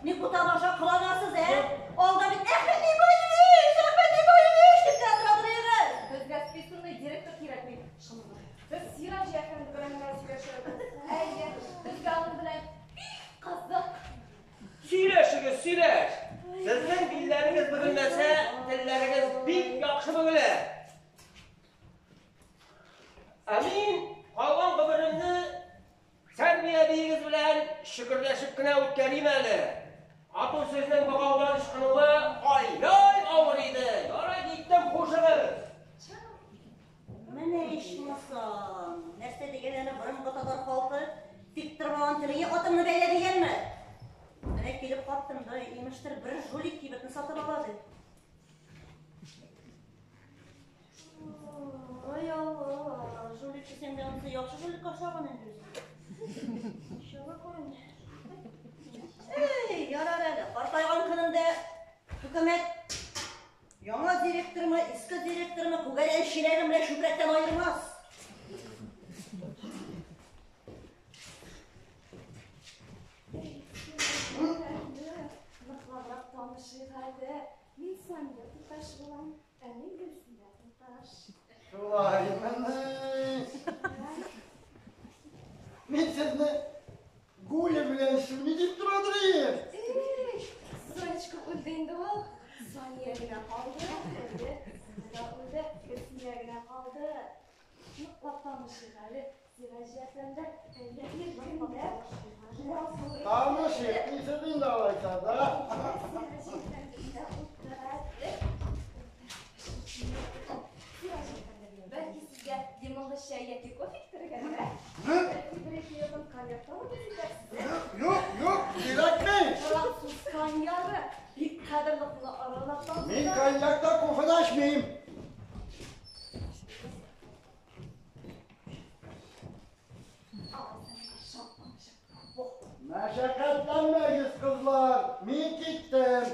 Ник бу тамаша кыланасыз, ә? Алда бит Әхмәт Имаевич, Әхмәт Имаевич дип тә тора торыгыз. Безгә списанный директор кирәкми. Без Сираҗи әфәнде белән генә сөйләшәбез. Әйе, безгә аның белән бик кызык. Сөйләшегез, сөйләш. Сезнең телләрегез бик яхшы бөгелә. Ә мин калган гомеремне Сәрби әбиегез белән шөкерләшеп кенә үткәрим әле. Ату сезнең богаудан ычкынуы ай-яй авыр иде. Ярай киттем, хушыгыз. Менә ичмасам, нәрсә дигән әле борынгы татар халкы, тик тормаган телеңә атыңны бәйлә дигәнме? Менә килеп каптым да, имештер, бер жулик кибетне сатып ала ди. Ой, Алла, жулик дисәң дә, анысы яхшы жуликка охшаган инде үзе. Иншалла күренә. Эй, ярар әле, картайган көнемдә хөкүмәт яңа директормы, иске директормы, күгәргән чиләгем белән чүпрәктән аермас. Ныклабрак танышыйк әле. Мин Сания туташ булам, ә мин Гөлсинә туташ. Шулаймыни? Мин сезне Гуля белән Суни дип торадыр идем. Эй, Сонечка үлде инде ул. Сания генә калды. Үлде, Соня да үлде, Гөлсинә генә калды. Ныклап танышыйк әле. Сираҗи әфәнде, әллә иркенләп. Танышыйк дисез инде алайса да. Сираҗи әфәнде, утыр әле. Сираҗи әфәнде, бәлки сезгә лимонлы чәй яки кофе китерергә, ә? Бәлки бер-ике йотым коньяк та алып китәрсез, ә? Юк, юк, кирәкми. Француз коньягы бик кадерле кунаклар гына. Мин коньяк та, кофе да эчмим. Мәшәкатьләнмәгез, кызлар. Мин киттем.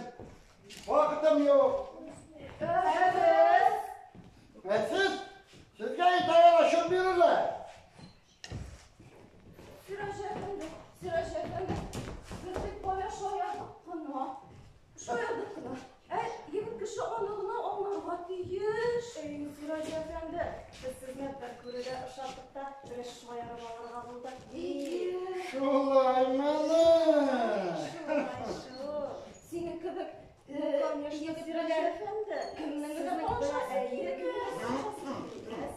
Вакытым юк. Без Ә сез, сезгә иртәгә расчет бирерләр. Сираҗи әфәнде, Сираҗи әфәнде, без бит бая шаярдык кына. Шаярдык кына. Ә егет кеше аны гына аңларга тиеш. Әй, Сираҗи әфәнде, без сезне бер күрүдә ошаттык та, бераз шаярып алырга булдык. Шулаймыни? Шулай шул. Синең кебек егет белән кемнең генә танышасы килмәс?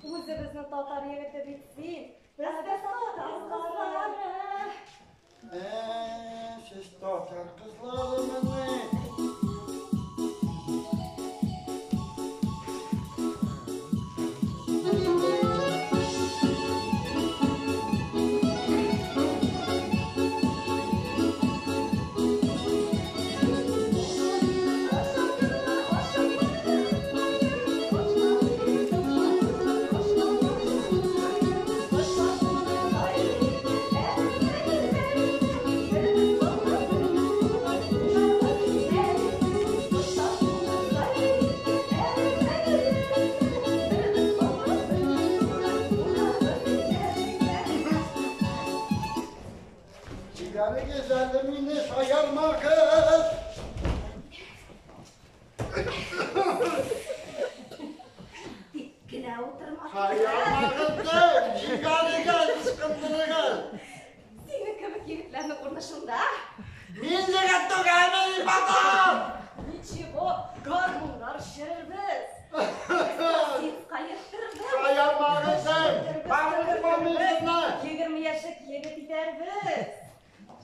Үзебезнең татар егете бит син. Без дә татар кызлары. Ә, сез татар кызларымыни? Җибәрегез әле мине, шаярмагыз. Тик кенә утырма. Шаярмагыз дип, җибәрегез, ычкындырыгыз. Синең кебек егетләрнең урыны шунда. Мин егет түгелмен, ипатам! Ничего, гармуннар эчерербез. Ситка йөртербез. Шаярмагыз дип, барып мин сезне. 20 яшьлек егет итәрбез.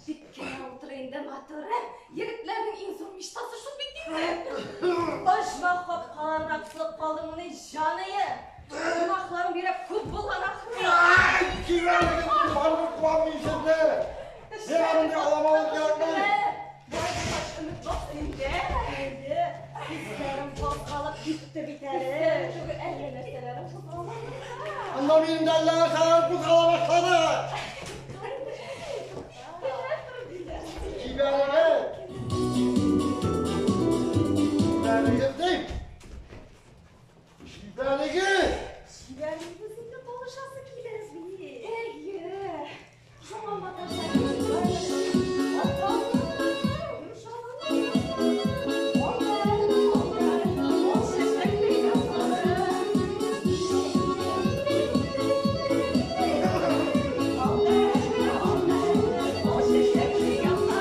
Тик кенә утыр инде, матурым. Егетләрнең иң зур мечтасы шул бит инде. Оҗмах капкаларына кысылып калдыңмыни, җаныем? Гөнаһларың бигрәк күп булган ахры. Ай, җибәрегез, мин барып куам мин сезне. Миңа мондый аламалык кирәкми. Болай булгач, өмет бар инде. Әйе, хисләрем кузгалып китте бит әле. Хисләрем түгел, әллә нәрсәләрем кузгала. Анда минем дә әллә нәрсәләрем кузгала башлады. Җибәрегез. Җибәрегез дим. Җибәрегез. Җибәрмибез инде, танышасы килә бит. Әйе. Шуңа маташа.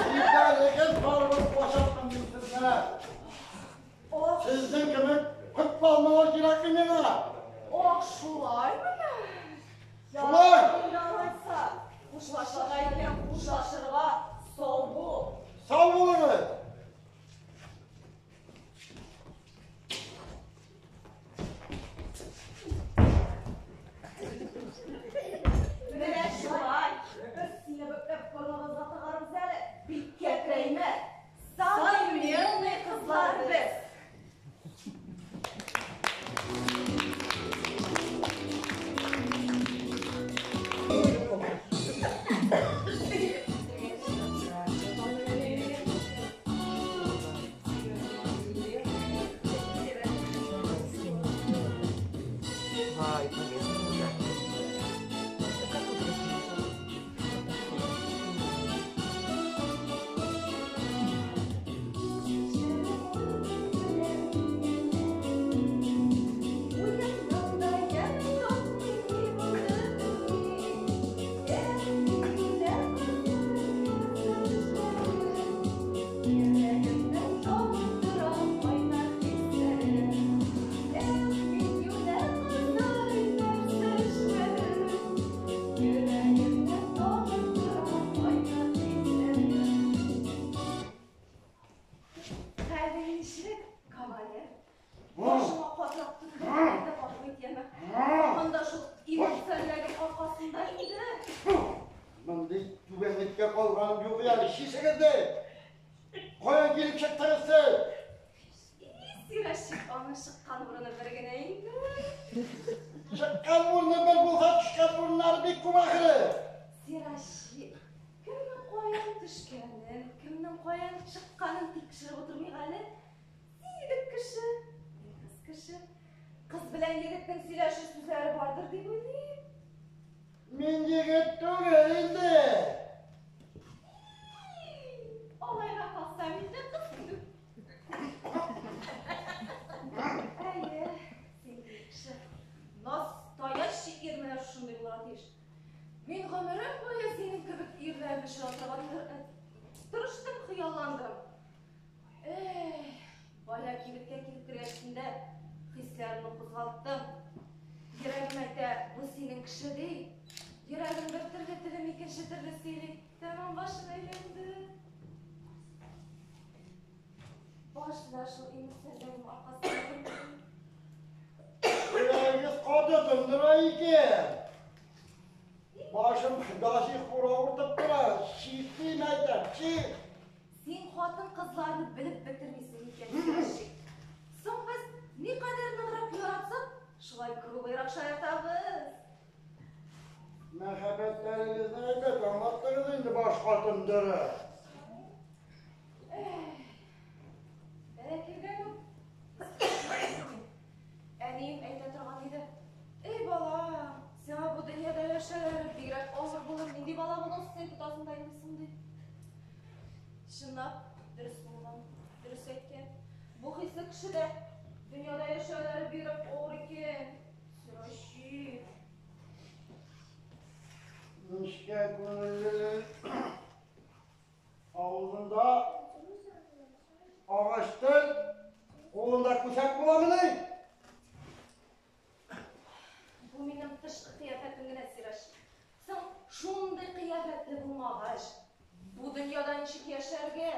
Җибәрегез, барыбер башаттым мин сезне. Рәймә, современный кызлар без. Ай, полезно куда. Так а тут разбежалась. Хәзер ничек, кавалер? Башыма катлап тотып, катмый яме. Анда шул эмоцияләрнең аркасында инде. Мондый түбәнлеккә калганым юк әле. Чишегез дә. Каян килеп чыктыгыз сез? Сирәшик, аның чыккан урыны бер генә инде. Чыккан урыны бер булса, төшкән урыннары бик күп ахыры. Сирәшик, кемнең каян төшкәнен, кемнең каян чыкканын тикшереп утырмыйк әле. Син егет кеше, мин кыз кеше. Кыз белән егетнең сөйләшер сүзләре бардыр дип уйлыйм. Мин егет түгел инде. Алайга калса, мин дә кыз түгел. Әйе, син кеше. Настоящий ир менә шушындый булырга тиеш. Мин гомерем буе синең кебек ирләрне очратырга тырыштым, хыялландым. Эй, бая кибеткә килеп кергәчтендә хисләремне кузгалттым. Йөрәгем әйтә, бу синең кеше ди. Йөрәгем бер төрле, телем икенче төрле сөйли. Тәмам башым әйләнде. Башы да шул эмоцияләрем аркасында. Йөрәгегез каты тындыра икән. Башым до сих пор авыртып тора. Чистый әйтәм, чист. Син хатын-кызларны белеп бетермисең икән, Сирәшик. Соң без никадәр ныграк яратсак, шулай грубыйрак шаяртабыз. Мәхәббәтләрегезне әйбәт аңлаттыгыз инде, баш катындыры. Бәләкәйдән үк әнием әйтә торган иде. Эй, балам, сиңа бу дөньяда яшәүләре бигрәк авыр булыр, нинди бала булдың син, тотасың да елыйсың ди. Чынлап, дөрес булган, дөрес әйткән. Бу хисле кешедә дөньяда яшәүләре бигрәк авыр икән. Сирәшик. Нечкә күңелле авызында агач тел, кулында күсәк буламыни? Бу минем тышкы кыяфәтем генә, Сирәшик. Соң шундый кыяфәтле булмагач, бу дөньяда ничек яшәргә?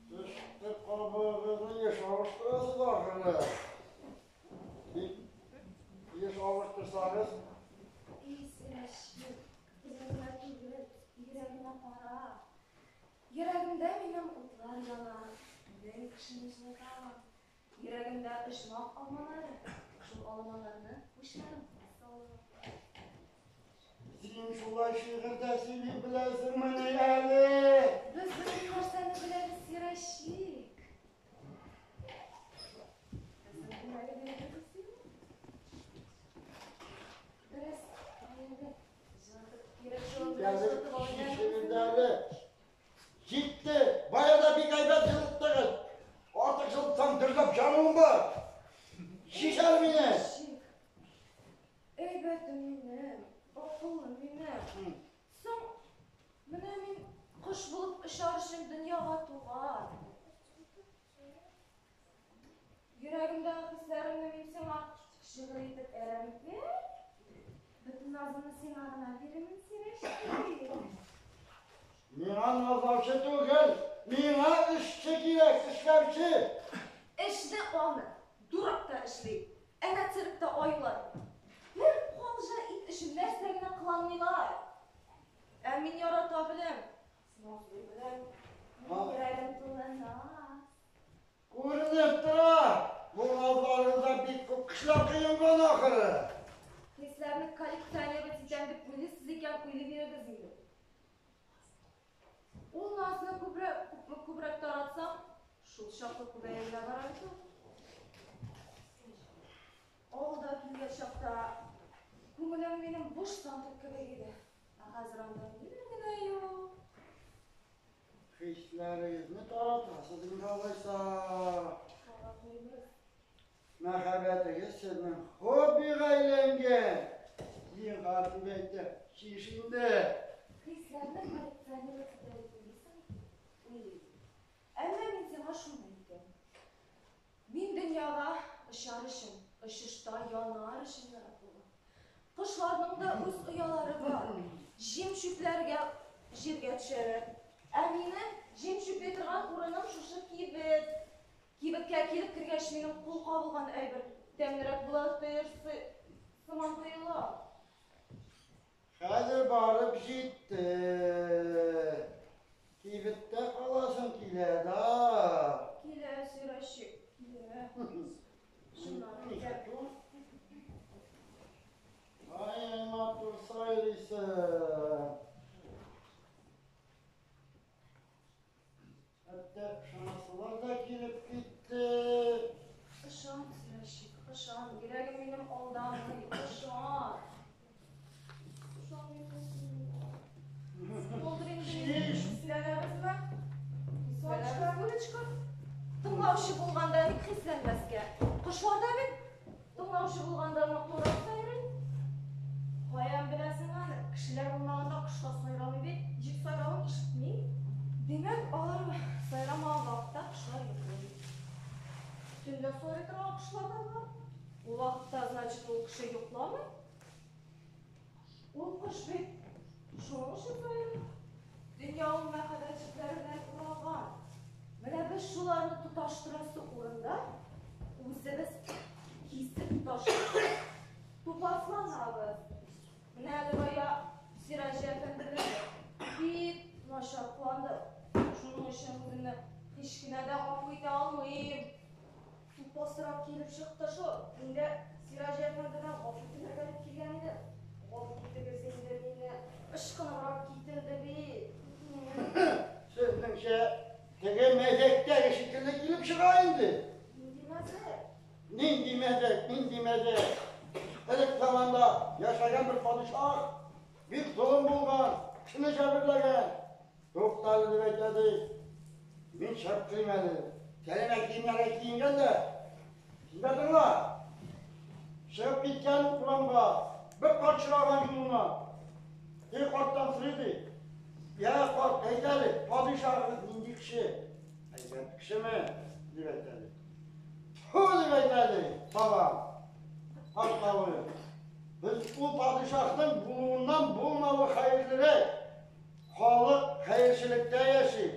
Тышкы кабыгыгызны еш алыштырасыз ахыры. Бик еш алыштырсагыз, Эй, Сирәшик, телеңә түгел, йөрәгеңә кара. Йөрәгемдә минем утлар яна, мең кешене җылыта. Йөрәгемдә оҗмах алмалары, шул алмаларны учларым салып. Син шулай шигырь дә сөйли беләсеңмени әле? Без бөтен нәрсәне беләбез, Сирәшик. Безнең күңелебез синең. Бераз әйбәт җылытып, йөрәк җылы белән Әле җылытып алган. шигырь әле. Җитте. Бая да бик әйбәт җылыттыгыз. Артык җылытсаң, дөрләп җануым бар. Чиш әле мине. Сирәшик. Әйбәтем минем, акыллым минем. Соң, менә мин кош булып очар өчен дөньяга туган. Йөрәгемдәге хисләремне мин сиңа шигырь итеп әрәм итмим. Бөтен назымны сиңа гына бирермен, Сирәшик. Миңа назлаучы түгел, миңа эшче кирәк, эшләүче. Эшне аны дурак та эшли. Әнә циркта аюлар. Бер калҗа ит өчен нәрсә генә кыланмыйлар. Ә мин ярата беләм. Назлый белән йөрәгем тулы наз. Күренеп тора, бу назларыгыздан бик күп кешеләр коенган ахыры. Хисләрне коллекционировать итәм дип уйлыйсыз икән, уйлый бирегез инде. Ул назны күбрәк, күпме күбрәк таратсаң, шул чаклы күбәя генә бара бит ул. Авылда килгән чакта күңелем минем буш сандык кебек иде. Ә хәзер анда ниләр генә юк. Хисләрегезне таратасыз инде алайса. Таратмыйбыз. Мәхәббәтегез сезнең хоббига әйләнгән. Зинһар дип әйтәм, чиш инде. Хисләрне коллекционировать итә дип уйлыйсың икән, уйлыйм. Әмма мин сиңа шуны әйтәм. Мин дөньяга очар өчен, очышта янар өчен яратылган. Кошларның да үз оялары бар. Җим чүпләргә җиргә төшәләр. Ә минем җим чүпли торган урыным шушы кибет. Кибеткә килеп кергәч, минем кул кабылган әйбер тәмлерәк була сыман тоела. Хәзер барып җитте. Кибеттә каласың килә да. Килә, Сирачик, килә. Шуннан әйтәм. Ай, матур сайрыйсың. Хәтта шанслар да килеп китте. Ышан, Сирачик, ышан. Йөрәгем минем алдамый, ышан. Ышан миңа. Булдыр инде. Шиш. Хисләнәбезме? Хисләнәбез, Гулечка. Тыңлаучы булганда ник хисләнмәскә? Кошлар да бит тыңлаучы булганда матуррак сайрый. Каян беләсең аны? Кешеләр булмаганда кошлар сайрамый бит. Ничек сайравын ишетми. Димәк, алар сайрамаган вакытта кошлар йоклый. Төнлә сайрый торган кошлар да бар. Ул вакытта, значит, ул кеше йокламый. Ул кош бит шуның өчен сайрый. Дөнья ул мәхәббәт җепләре белән уралган. Менә без шуларны тоташтырасы урында үзебез кисеп ташлап тупасланабыз. Менә әле бая Сираҗи әфәнде белән бик начар кыландык. Шуның өчен үземне һич кенә дә гафу итә алмыйм. Тупасрак килеп чыкты шул. Инде Сираҗи әфәндедән гафу теләргә дип килгән идем. Гафу итегез инде мине. Ычкыныбрак кителде бит. Сезнеңчә теге мәзәктәге шикелле килеп чыга инде. Нинди мәзәк? Нинди мәзәк, нинди мәзәк. Элек заманда яшәгән бер падишаһ бик золым булган, кешене җәберләгән. Туктале дип әйтә ди. Мин чыгып керим әле. Сәләмә киемнәргә киенгән дә. Син дә тыңла. Чыгып киткән урамга, бер карт очраган юлына. Теге карттан сорый ди. Я карт, әйт әле, падишаһыгыз нинди кеше? Әйбәт кешеме? Дип әйтә ди. Тфу дип әйтә ди, бабам. Карт. Без ул падишаһның булуыннан булмавы хәерлерәк. Халык хәерчелектә яши.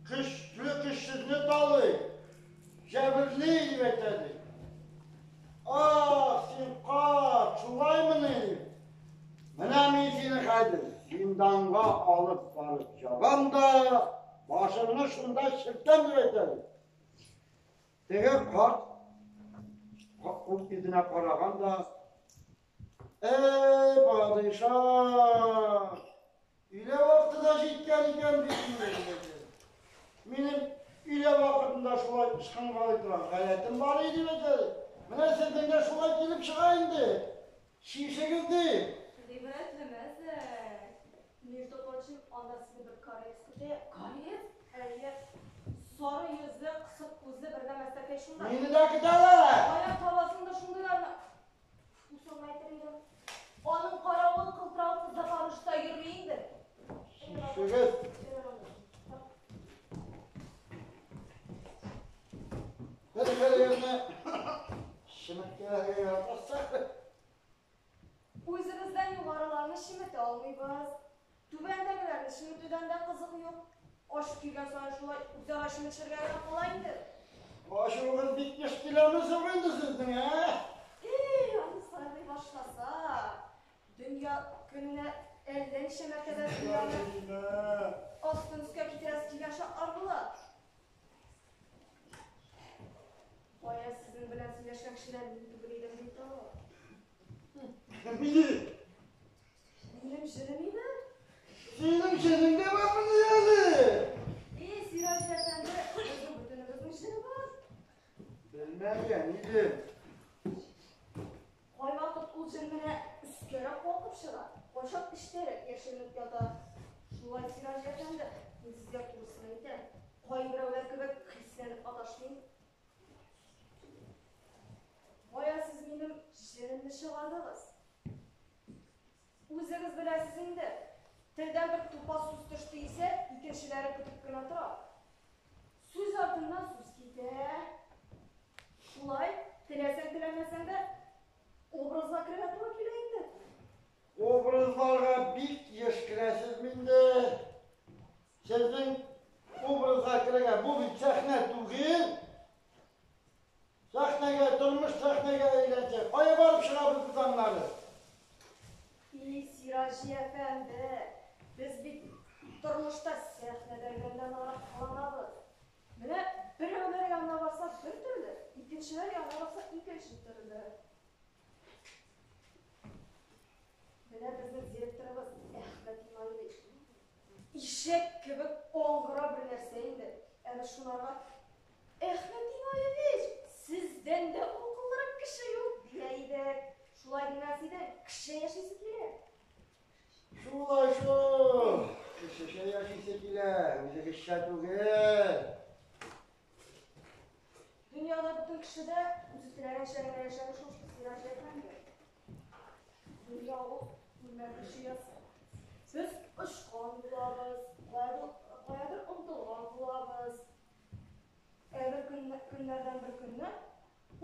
Көчле көчсезне талый. Җәберли дип әйтә ди. Ах, син карт, шулаймыни? Менә мин сине хәзер зинданга алып барып ябам да, башыңны шунда чиртәм дип әйтә ди. Теге карт ут йөзенә караган да, Эй, падишаһ! Өйлә вакыты да җиткән икән бит инде, дип әйтә. Минем өйлә вакытында шулай ычкынгалый торган гадәтем бар иде дип әйтә. Менә сезнең дә шулай килеп чыга инде. Чишегез ди. Гыйбрәтле мәзәк. Между прочим, анда сезне бер кореец көтә. Кореец? Әйе. Сары йөзле, кысык күзле бер нәмәстәкәй шунда. Мине дә көтәләр. Каян табасың да шундыйларны? Усыңны әйтер идем. Аның каравы кылтыравык Запорожьта йөрми инде. Чишегез. Бер-берегезне чеметкәләргә яратасыз. Үзебездән югарыларны чеметә алмыйбыз. Түбәндәгеләрне чеметүдән дә кызык юк. Ачу килгән саен шулай үзара чеметешергә генә кала инде. Ачуыгыз бик еш киләме соң инде сезнең, ә? Эй, аны сайлый башласа, дөнья көненә Әллә ничә мәртәбә дөньяны астын өскә китерәсе килгән чаклар була. Кая сезнең белән сөйләшкән кешеләр мин түгел идем бит ул. Мин. Минем җенем иде. Синең җенең дә бармыни әле? И, Сираҗ әфәнде, безнең бөтенебезнең җене бар. Белмәгән идем. Кайвакыт ул җен менә өскәрәк калкып чыга, кайчак эчтәрәк яшеренеп ята. Шулай, Сираҗ әфәнде, мин сезгә турысын әйтәм. Кайберәүләр кебек хисләнеп маташмыйм. Бая сез минем җенемне чыгардыгыз. Үзегез беләсез инде, телдән бер тупас сүз төште исә, икенчеләре көтеп кенә тора. Сүз артыннан сүз китә. Шулай, теләсәң-теләмәсәң дә, образга керергә туры килә инде. Образларга бик еш керәсез инде. Сезнең образга керергә бу бит сәхнә түгел. Сәхнәгә, тормыш сәхнәгә әйләнсә, кая барып чыгабыз без аннары? И, Сираҗи әфәнде, без бит тормышта сәхнәдән дә ныграк кыланабыз. Менә берәүләр янына барсак бер төрле, икенчеләр янына барсак икенче төрле. Менә безнең директорыбыз Әхмәт Иманович. Ишәк кебек аңгыра бер нәрсә инде. Ә без шунарга Әхмәт Имаевич, сездән дә акыллырак кеше юк, дия идек. Шулай димәс иде, кеше яшисе килә. Шулай шул. Кешечә яшисе килә, үзегезчә түгел. Дөньяда бөтен кеше дә үзе теләгәнчә генә яшәми шул, Сираҗ әфәнде. Дөнья ул үрмәкүч оясы. Без очкан булабыз, каядыр омтылган булабыз. Ә бер көнне, көннәрдән бер көнне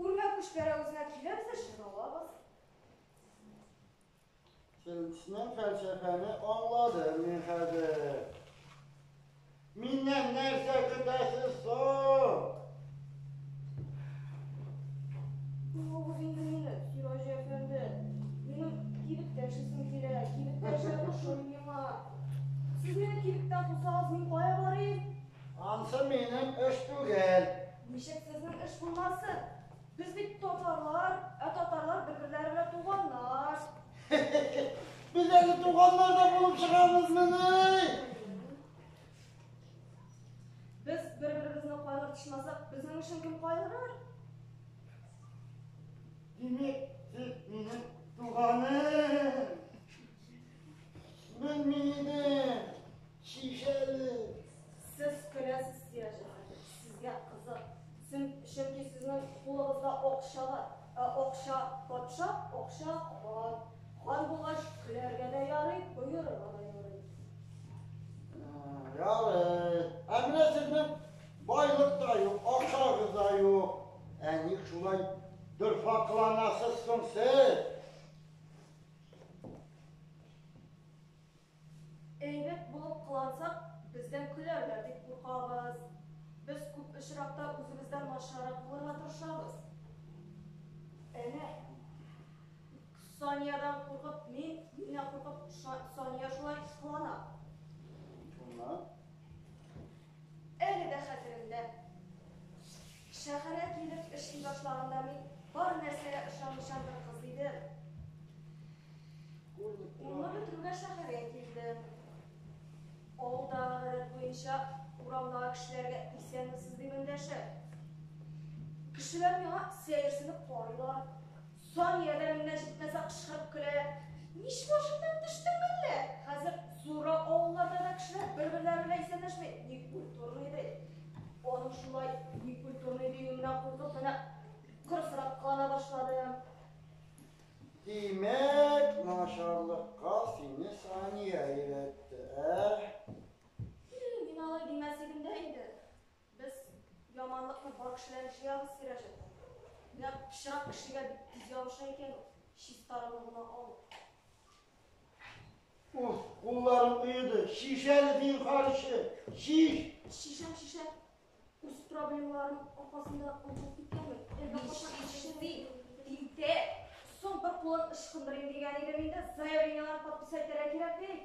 үрмәкүч пәрәвезенә киләбез дә чыгалабыз. Сезнең фәлсәфәне аңладым мин хәзер. Миннән нәрсә көтәсез соң? Тыңлагыз инде мине, Сираҗи әфәнде. Минем кибеттә эшлисем килә, кибеттә эшләү ошый миңа. Сез мине кибеттән кусагыз, мин кая барыйм? Ансы минем эш түгел. Ничек сезнең эш булмасын? Без бит татарлар, ә татарлар бер-берләре белән туганнар. Без әле туганнар да булып чыгабызмыни? Без бер-беребезне кайгыртышмасак, безнең өчен кем кайгырыр? Димәк, сез минем туганым. Белми идем. Шишәле. Сез көләсез, Сираҗ әфәнде. Сезгә кызык. Чөнки сезнең кулыгызда акча бар. Ә акча патша, акча хан. Хан булгач, көләргә дә ярый, боерырга да ярый. Ярый. Ә менә сезнең байлык та юк, акчагыз да юк. Ә ник шулай дорфа кыланасыз соң сез? Әйбәт булып кылансак, бездән көләрләр дип куркабыз. Без күп очракта үзебездән начаррак булырга тырышабыз. Әнә, Саниядән куркып, мин, миннән куркып, Сания шулай кылана. Шуннан? Әле дә хәтеремдә. Шәһәргә килеп эшли башлаганда мин бар нәрсәгә ышанучан бер кыз идем. Унны бетерүгә шәһәргә килдем. Авылдагы гадәт буенча урамдагы кешеләргә исәнмесез дип эндәшәм. Кешеләр миңа сәерсенеп карыйлар. Сания дә миннән җитмәсә кычкырып көлә. Мич башыннан төштең мәллә? Хәзер зуррак авылларда да кешеләр бер-берләре белән исәнләшми, некультурный ди. Аның шулай некультурный диюеннән куркып, менә кырысрак кылана башладым. Димәк, начарлыкка сине Сания өйрәтте, ә? Мин алай димәс идем дә инде. Без яманлыкны бар кешеләрне җыябыз, Сираҗ әфәнде. Менә пычрак кешегә бик тиз ябыша икән ул, чистарыну гына авыр. Уф, кулларым оеды. Чиш әле зинһар өчен. Чиш! Чишәм, чишәм. Үз проблемаларым аркасында онытылып киткәнмен. Әллә кайчан Нишлисең, тинтәк. Соң бер кулын ычкындырыйм дигән идем инде, заявлениеләр подписать итәргә кирәк бит.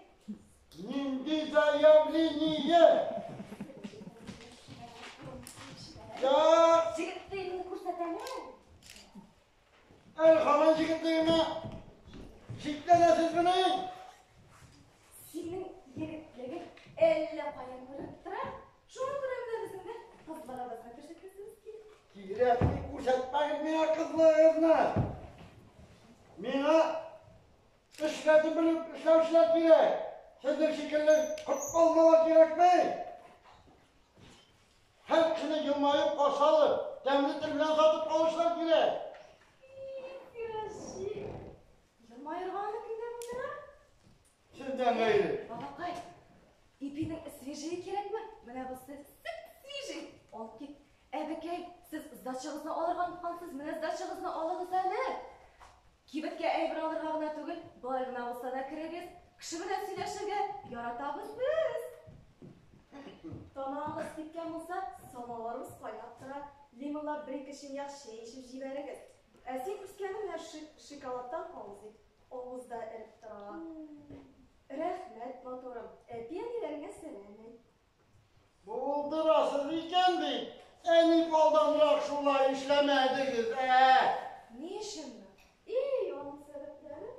Нинди заявление? Я, Җегетлегеңне күрсәтәме? Әле һаман җегетлегемә шикләнәсезмени? Синең егетлегең әллә каян күренеп тора. Шуңа күрә менә безнең дә кызларыбызны күрсәтәсебез килә. Кирәкми, күрсәтмәгез миңа кызлыгыгызны. Миңа эш рәтен белеп эшләүчеләр кирәк. Сезнең шикелле корт алмалар кирәкми. Һәр кешене елмаеп каршы алып, тәмле тел белән сатып калучылар кирәк. Сираҗи, елмаерга аны кемдә булдыра? Сездән гайре. Бабакай, ипинең свежие кирәкме? Менә бусы свежий. Алып кит. Әбекәй, сез сдачагызны алырга оныткансыз. Менә сдачагызны алыгыз әле. Кибеткә әйбер алырга гына түгел, болай гына булса да керегез. Кеше белән сөйләшергә яратабыз без. Тамагыгыз кипкән булса, самавырыбыз кайнап тора. Лимонлап бер-ике чынаяк чәй эчеп җибәрегез. Ә син, үскәнем, менә шоколадтан авыз ит. Авызда эреп тора. Рәхмәт, матурым. Әти-әниләреңә сәлам әйт. Булдырасыз икән бит. Ә ник алданрак шулай эшләмәдегез, ә? Ни өченме? И, аның сәбәпләре.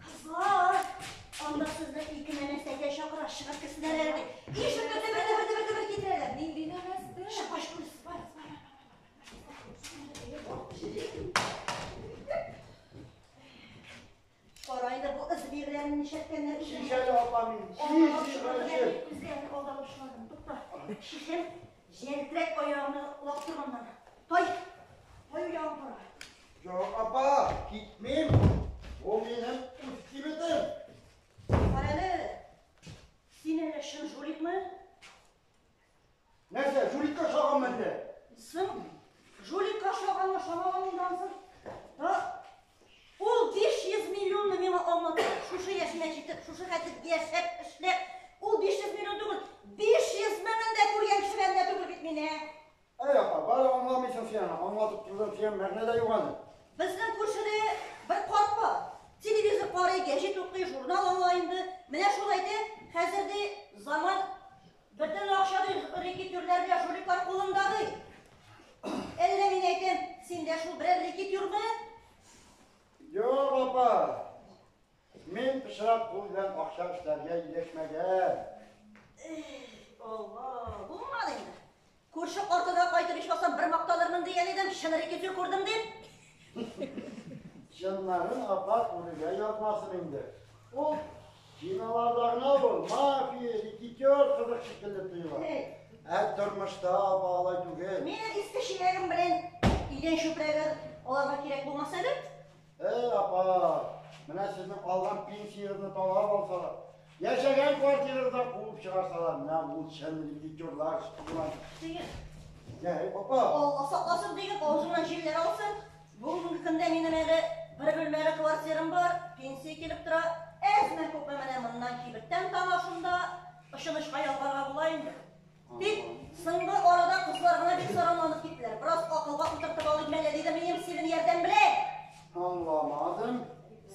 Кызлар, анда сезне ике нәмәстәгә чакыра, чыгып керсеннәр әле. Ишекне дөбер-дөбер-дөбер-дөбер китерәләр. Нинди нәмәстә? Чыккач күрерсез, бар, бар. Кара инде бу эзбирләрне нишләткәннәр. Шеш әле, апа, мин. Шеш, шеш. Күзләрен алдалып шыладым. Тукта. Шешем җәлтрәк аягымны лактырганнан. Тай! Тай уягын кара. Юк, апа, китмим. Бу минем үз кибетем. Кара әле. Син әллә чын жуликмы? Нәрсә, жуликка ошаганмы әллә? Соң, жуликка ошаганмы, ошамаганмы соң? Ха? Ул 500 миллионны миңа алмады. Шушы яшенә җитеп, шушы хәтле яшәп, эшләп, ул 500 миллион түгел, 500 меңен дә күргән кеше бәндә түгел бит мин, ә. Әй, апа, бары аңламыйсың син аны. Аңлатып тордым, син мәгънә дә юк аны. Безнең күршедә бер карт бар. Телевизор карый, гәҗит укый, журнал ала инде. Менә шул әйтә, хәзер ди заман бөтен акча ди рэкетирлар белән жуликлар кулында ди. Әллә мин әйтәм, синдә шул берәр рэкетирмы? Юк, апа. Мин пычрак кул белән акча эшләргә ияләшмәгән. Алла, булмады инде. Күрше картына кайтып ичмасам бер макталырмын дигән идем, чын рэкетир күрдем дип. Чыннарын, апа, күрергә язмасын инде. Ул киноларда гына ул мафия, рэкетир кызык шикелле тоела. Ә тормышта, апа, алай түгел. Минем иске чиләгем белән идән чүпрәге аларга кирәк булмас әле. Эй, апа, менә сезнең алган пенсиягезне талап алсалар, яшәгән квартирагыздан куып чыгарсалар, менә ул чын рэкетирлар була. Диген. Әй, апа. Алла сакласын диген, авызыңнан җилләр алсын. Бүгенге көндә минем әле бер бүлмәле квартирам бар, пенсия килеп тора. Әзме күпме менә моннан кибеттән таба шунда очын-очка ялгарга була инде. Тик соңгы арада кызлар гына бик саранланып киттеләр. Бераз акылга утыртып алыйм әле, диде минем синең ярдәм белән. Аңламадым.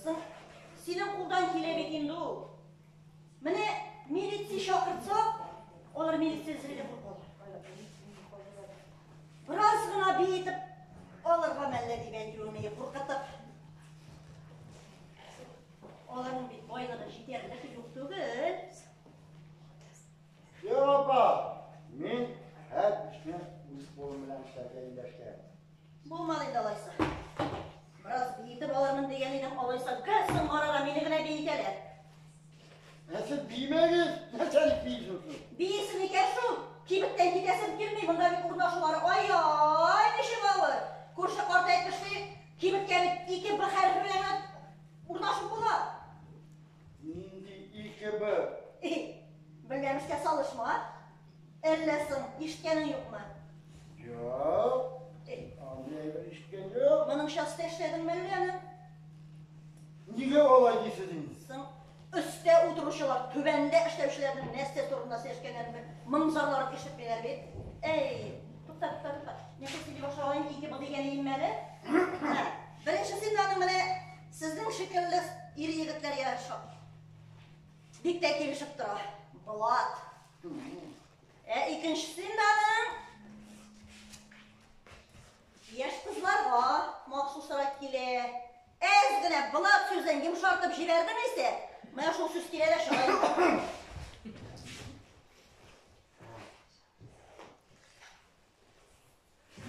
Соң синең кулдан килә бит инде ул. Менә милиция чакыртсак, алар милиция эзли дип куркалар. Бераз гына биетеп алырга мәллә дип әйтүем, куркытып. Аларның бит байлыгы җитәрлек юк түгел. Юк, апа, мин һәр эшне үз кулым белән эшләргә ияләшкән. Булмады инде алайса. Бераз биетеп алырмын дигән идем, алайса гел соңгы арада мине генә биетәләр. Ә сез биемәгез, нәрсәлек бийсез сез? Биесен икән шул, кибеттән китәсем килми, монда бит урнашулары ай-ай ничек авыр. Күрше карт әйтмешли, кибеткә бит 2 Б хәрефе белән генә урнашып була. Нинди 2 Б? Белмәмешкә салышма. Әллә соң ишеткәнең юкмы? Юк. Андый әйбер ишеткән юк. Моның часты эшләдеңме әллә аны? Нигә алай дисез инде? Соң өстә утыручылар, түбәндә эшләүчеләрнең нәрсә турында сөйләшкәннәрен моң зарларын ишетмиләр бит. Әй, тукта, тукта, тукта. Нәрсә сөйли башлаган 2 Б дигән идем әле? Беренчесе инде аның менә Сезнең шикелле ир-егетләргә бик тә килешеп тора. Блат. Ә икенчесе инде аның яшь кызларга махсусрак килә. Әз генә блат сүзен йомшартып җибәрдем исә, менә шул сүз килә дә чыга.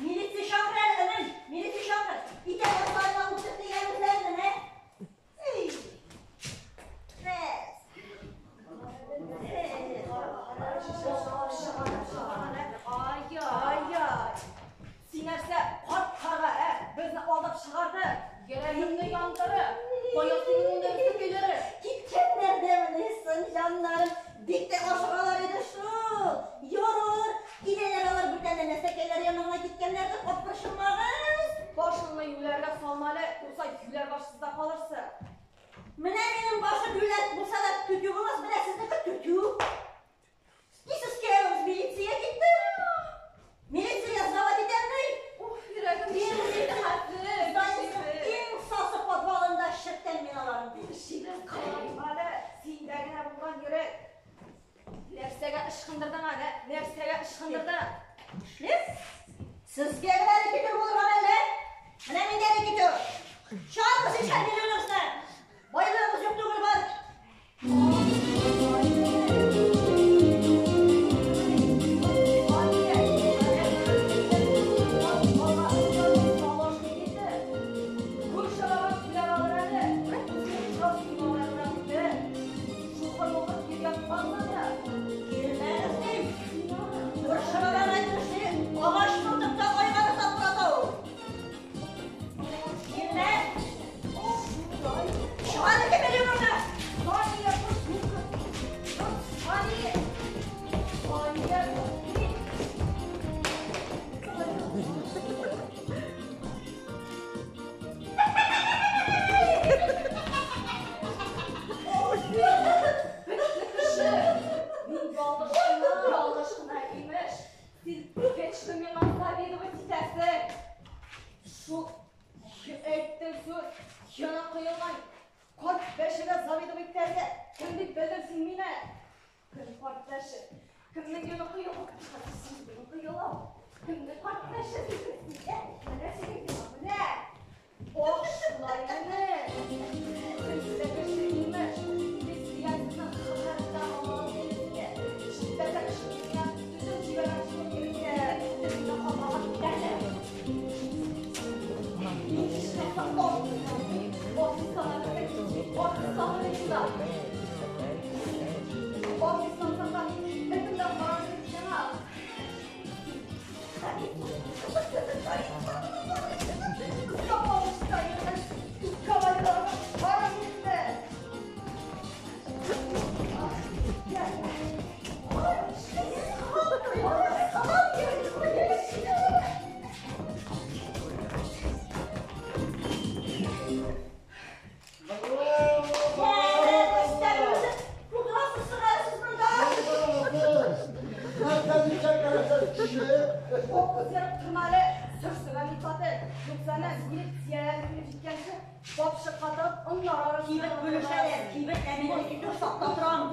Милиция чакыр әле, энем, милиция чакыр. Итәк асларына үтеп дигән үзләренең, ә? Эй! Бәс. Ай-яй-яй. Син нәрсә, карт карга, ә? Безне алдап чыгарды. Йөрәгемне яндырып. Кая синең монда үсекәйләре? Киткәннәр дә менә соң, җаннарым. Бик тә ашыгалар иде шул. Ярар, киләләр алар бүтән дә нәрсәкәйләр янына киткәннәрдер, капкыршынмагыз. Башыңны юләргә салма әле, юкса юләр башсыз да калырсың. Менә минем башым юләр булса да түтү булмас, менә сезнеке түтү. Нисез киләбез, милиция китте. Милиция сдавать итәлмей. Уф, йөрәгем Зданиесының иң сасы подвалында шертәм мин аларны. Шигез калмады. Синдә генә булган йөрәк. Нәрсәгә ычкындырдың аны? Нәрсәгә ычкындырдың? Нишлим? Сезгә генә репетитор булырга әллә? Менә мин дә репетитор. Чыгарыгыз ишән миллионыгызны. Байлыгыгыз юк түгел бар. Килмәгез дим. Күрше бабаң әйтмешли, агач мылтыкта айга саптырата ул. Килмә. Чыгар ике миллионыңны. Шул әйттең сүз, яна коелган карт бәшегә завидовать итәргә. Кем дип белдең син мине? Кем карт бәше? Кемнең йоны коелган? Син йоны коела. Кемнең карт бәше? Менә синең йоны, менә. Ох, шулай менә. Кемдә кеше имеш. Без дигәнне хәбәрдә алмадым. Читтә кеше үзем җибәргән шул иргә. Телемдә калмаган тәне. Нәрсә ничә кеше? Кибет бүлешәләр, кибет, ә мин репетитор сакта торам.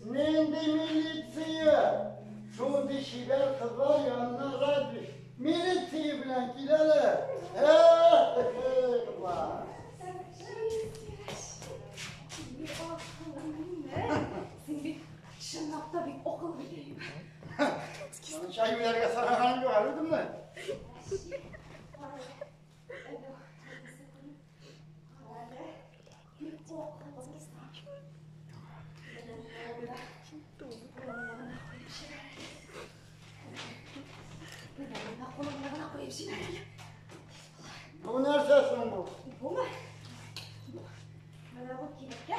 Нинди милиция? Шундый чибәр кызлар янына разве милиция белән киләләр? Кызлар. Син бит чынлап та бик акыллы идең. Моны чәй юләргә сараганым юк әле үземне. Бу нәрсә соң бу? Буме? Менә бу кибеткә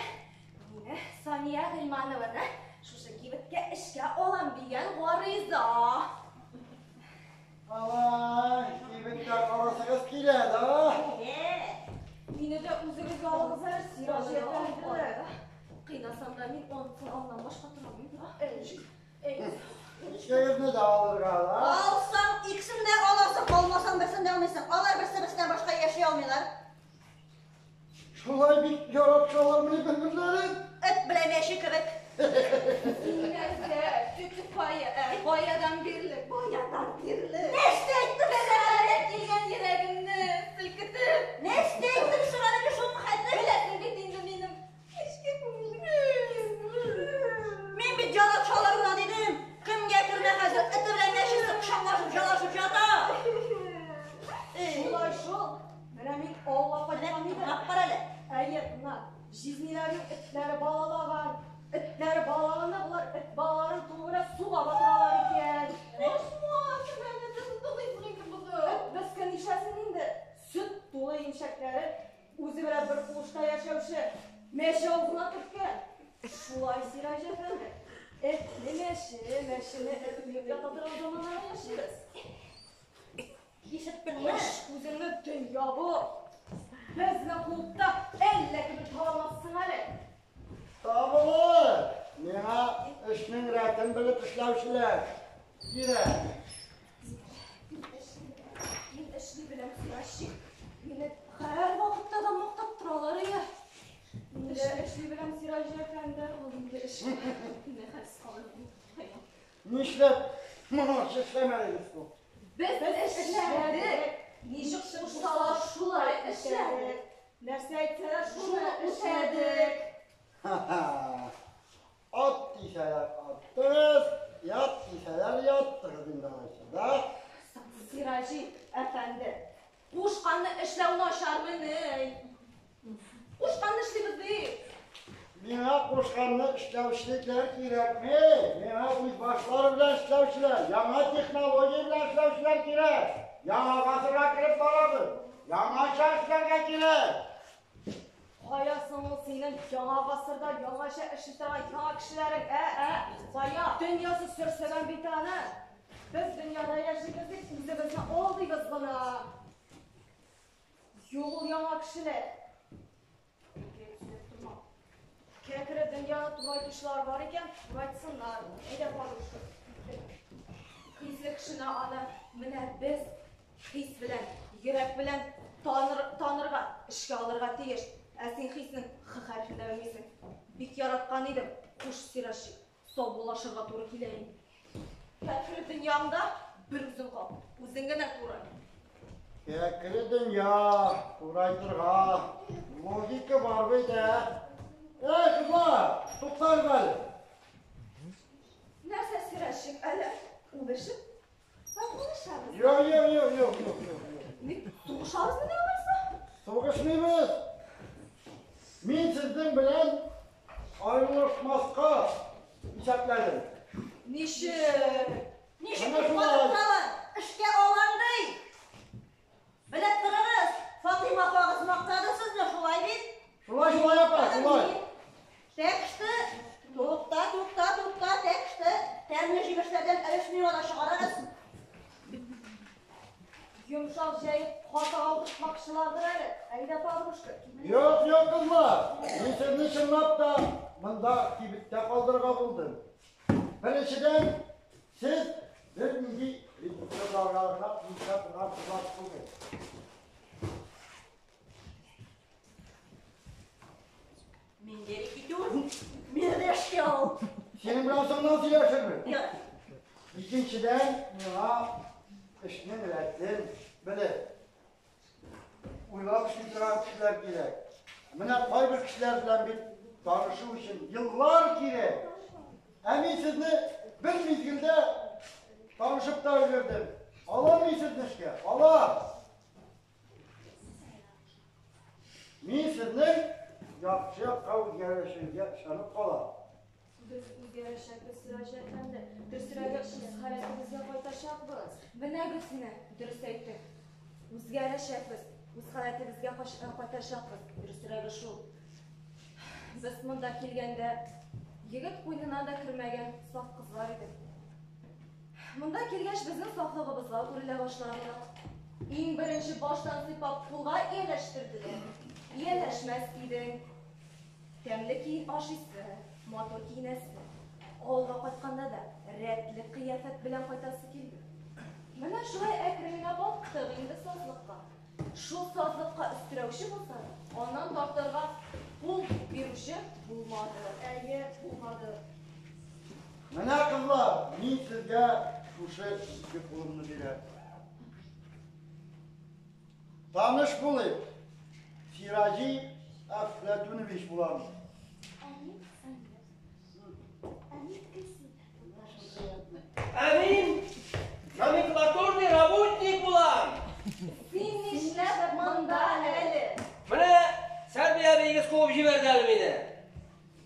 мине Сания Гыйльманованы шушы кибеткә эшкә алам дигән гариза. Алай, кибеткә карасыгыз килә, да? Мине дә үзегезгә алыгыз әле, Сираҗи әфәнде. Кыйнасам да мин ансын аннан башка тора алмыйм. Эй, Икегезне дә алырга, да? Алсаң, икесен дә аласың, алмасаң, берсен дә алмыйсың. Алар берсе берсеннән башка яши алмыйлар. Шулай бик яратышалармыни бер-берләрен? Эт белән мәче кебек. Син нәрсә, тетя Фая, ә? Баядан бирле, баядан бирле. Нәрсә әйттем Сәләт килгән йөрәгемне селкетеп. Нәрсә әйттем соң әле шул хәтле? Беләсең бит инде минем нечкә күңелне. Мин бит яратышалар гына дидем. Кемгә кермә хәзер эте белән мәчесе кочаклашып, җалашып ята. Шулай шул. Менә мин авылга кайткан идем. Тыңлап кара әле. Әйе, менә җизниләрнең этләре балалаган. Этләре балалағанда болар эт балаларын туу белән суга батыралар икән. Эт мескен нишләсен инде? Сөт тулы имчәкләре үзе белән бер куышта яшәүче мәче авызына төрткән. Шулай, Сираҗ әфәнде. Этне мәче, мәчене эт дип ята торган заманнарда яшибез. Ишеттеңме? Эш үзеңне дөнья бу. Безне клубта әллә кемне табалмассың әле. Табылыр. Миңа эшнең рәтен белеп эшләүчеләр кирәк. Мин эшли беләм, Сираҗик. Мине һәр вакытта да мактап торалар я. Мин дә эшли беләм, Сираҗ әфәнде. Ул инде эш. Мине хәлсез калдырды. Нишләп моңарчы эшләмәдегез соң? Без эшләдек. Ничек кушсалар, шулай эшләдек. Нәрсә әйтсәләр, шуны үтәдек. Ха-ха. Ат дисәләр аттыгыз, ят дисәләр яттыгыз инде алайса, да? Сираҗи әфәнде, кушканны эшләү начармыни? Кушканны эшлибез бит. Миңа кушканны эшләүчеләр кирәкми. Миңа үз башлары белән эшләүчеләр, яңа технология белән эшләүчеләр кирәк. Яңа гасырга кереп барабыз. Яңача эшләргә кирәк. Кая соң ул синең яңа гасырда яңача эш итә яңа кешеләрең, ә, ә? Кая? Дөньясы сөрсегән бит аны. Без дөньяда яшибез дип үзебезне алдыйбыз гына. Юк ул яңа кешеләр. Кәкре дөньяны турайтучылар бар икән, турайтсыннар. Әйдә, подружка. Хисле кешене аны менә без хис белән, йөрәк белән таныр, танырга, эшкә алырга тиеш. Ә син хиснең х хәрефен дә белмисең. Бик яраткан идем. Хуш, Сирашик. Саубуллашырга туры килә инде. Кәкре дөньяңда бер үзең кал. Үзең генә туры. Кәкре дөнья, турайтырга логика бар бит, ә? Эй, кызлар, туктагыз әле. Нәрсә, Сирашик, әле үбешеп саубуллашабыз. Юк, юк, юк, юк, юк, юк. Ник сугышабыз менә алайса? Сугышмыйбыз. Мин сезнең белән аерылышмаска исәпләдем. Ничек? Ничек Менә шулай. кушканны тыңла. Эшкә алам ди. Белеп торыгыз, Фатыйма апагыз мактады сезне, шулай бит? Шулай, шулай, апа, шулай. Так что, тукта, тукта, тукта, так что, тәмле җимешләрдән өлеш миңа да чыгарыгыз. Йомшак җәеп катага утыртмакчылардыр әле. Әйдә, подружка. Юк, юк, кызлар. Мин сезне чынлап та монда кибеттә калдырырга булдым. Беренчедән, сез бернинди репетиторларга гына килешә торган кызлар түгел. Мин дә репетитор, мине дә эшкә ал. Синең белән соңыннан сөйләшермен. Ярар. Икенчедән, миңа эшнең рәтен белеп, уйлап эшли торган кешеләр кирәк. Менә кайбер кешеләр белән бит танышу өчен еллар кирәк. Ә мин сезне бер мизгелдә танышып та өлгердем. Алам мин сезне эшкә, алам. Мин сезнең яхшы якка үзгәрешегезгә ышанып калам. Без үзгәрәчәкбез, Сираҗ әфәнде. Дөресрәге, үз халәтебезгә кайтачакбыз. Менә Гөлсинә, дөрес әйттең. Үзгәрәчәкбез, үз халәтебезгә кайтачакбыз. Дөресрәге шул. Без монда килгәндә егет куенына да кермәгән саф кызлар идек. Монда килгәч, безнең сафлыгыбызга үрелә башладылар. Иң беренче баштан сыйпап кулга ияләштерделәр. Ияләшмәс идең. Тәмле киен ашыйсы, матур киенәсе. Авылга кайтканда да рәтле кыяфәт белән кайтасы килде. Менә шулай әкрен генә баттык инде сазлыкка. Шул сазлыкка өстерәүче булса да, аннан тартырга кул бирүче булмады. Әйе, булмады. Менә кызлар, мин сезгә шушы ике кулымны бирәм. Таныш булыйк. Сираҗи Әфләтүнович булам. Ә мин номенклатурный работник булам. Син нишләп монда әле? Менә Сәрби әбиегез куып җибәрде әле мине.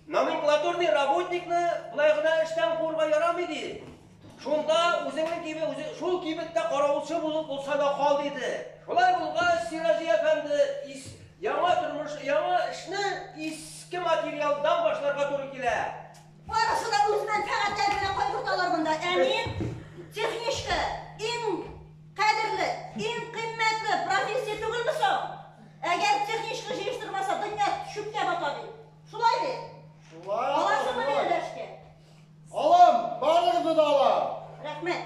Номенклатурный работникны болай гына эштән куырга ярамый ди. Шунда үзеңнең кибе үзе шул кибеттә каравылчы булып булса да кал диде. Шулай булгач, Сираҗи әфәнде, ис, яңа тормыш, яңа эшне иске материалдан башларга туры килә. Барысы да үз мәнфәгатьләре белән кайгырталар монда. Ә мин техничка, иң кадерле, иң кыйммәтле профессия түгелме соң? Әгәр техничка җыештырмаса, дөнья чүпкә бата бит. Шулай бит? Шулай. Аласыңмы мине эшкә? Алам, барыгызны да алам. Рәхмәт.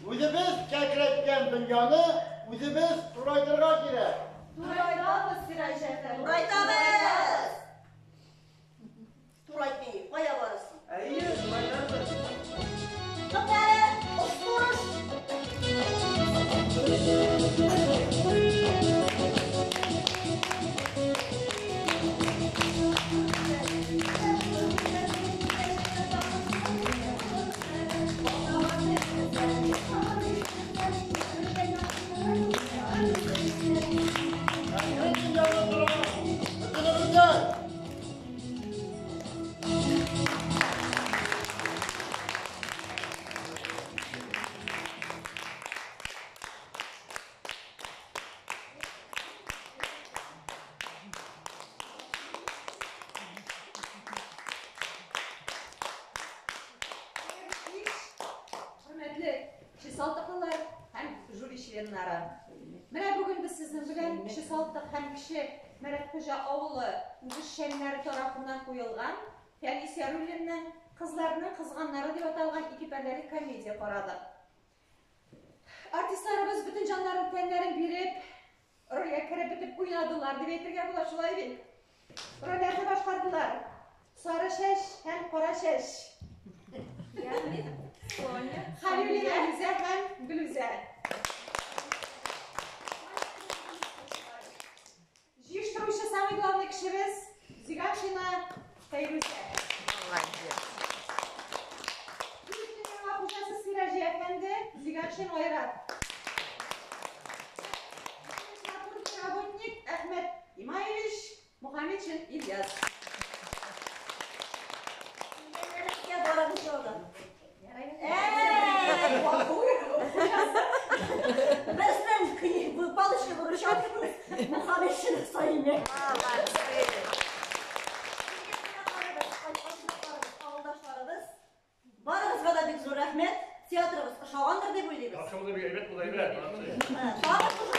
Үзебез кәкрәйткән дөньяны үзебез турайтырга кирәк. Турайтабыз, Сираҗи әфәнде. Турайтабыз! Турайтмый, кая барасың? Әйе, турайтабыз. Тукта әле, остурыш! Кәкре дөньяны турайту бөтенебездән. Хөрмәтле Кече Салтыклылар һәм жюри членнары. Менә бүген без сезнең белән Кече Салтык һәм Кече Мәрәтхуҗа авылы үзешчәннәре тарафыннан куелган Фәнис Яруллинның Кызларның кызганнары дип аталган ике пәрдәле комедия карадык. Артистларыбыз бөтен җаннарын, тәннәрен биреп, рольгә кереп бетеп уйнадылар дип әйтергә була, шулай бит? Рольләрне башкардылар. Сары чәч һәм кара чәч. Ягъни Соня, Хәлиуллина Әлүзә һәм Гөлүзә. Җыештыручы самый главный кешебез Зиганшина Фәйрүзә. Молодец. Кибетнең яңа хуҗасы Сираҗи әфәнде Зиганшин Айрат. Номенклатурный работник Әхмәт Имаевич Мухаммедшин Ильяс. Эшкә барабыз алда. Әй, Безнең палочка выручалкабыз Мухаммедшин Саимә. Молодцы. Авылдашларыбыз, барыгызга да бик зур рәхмәт. Театрыбыз ошагандыр дип уйлыйбыз. Яхшы булды, бик әйбәт булды, әйбәт. Молодцы. Тагын шушы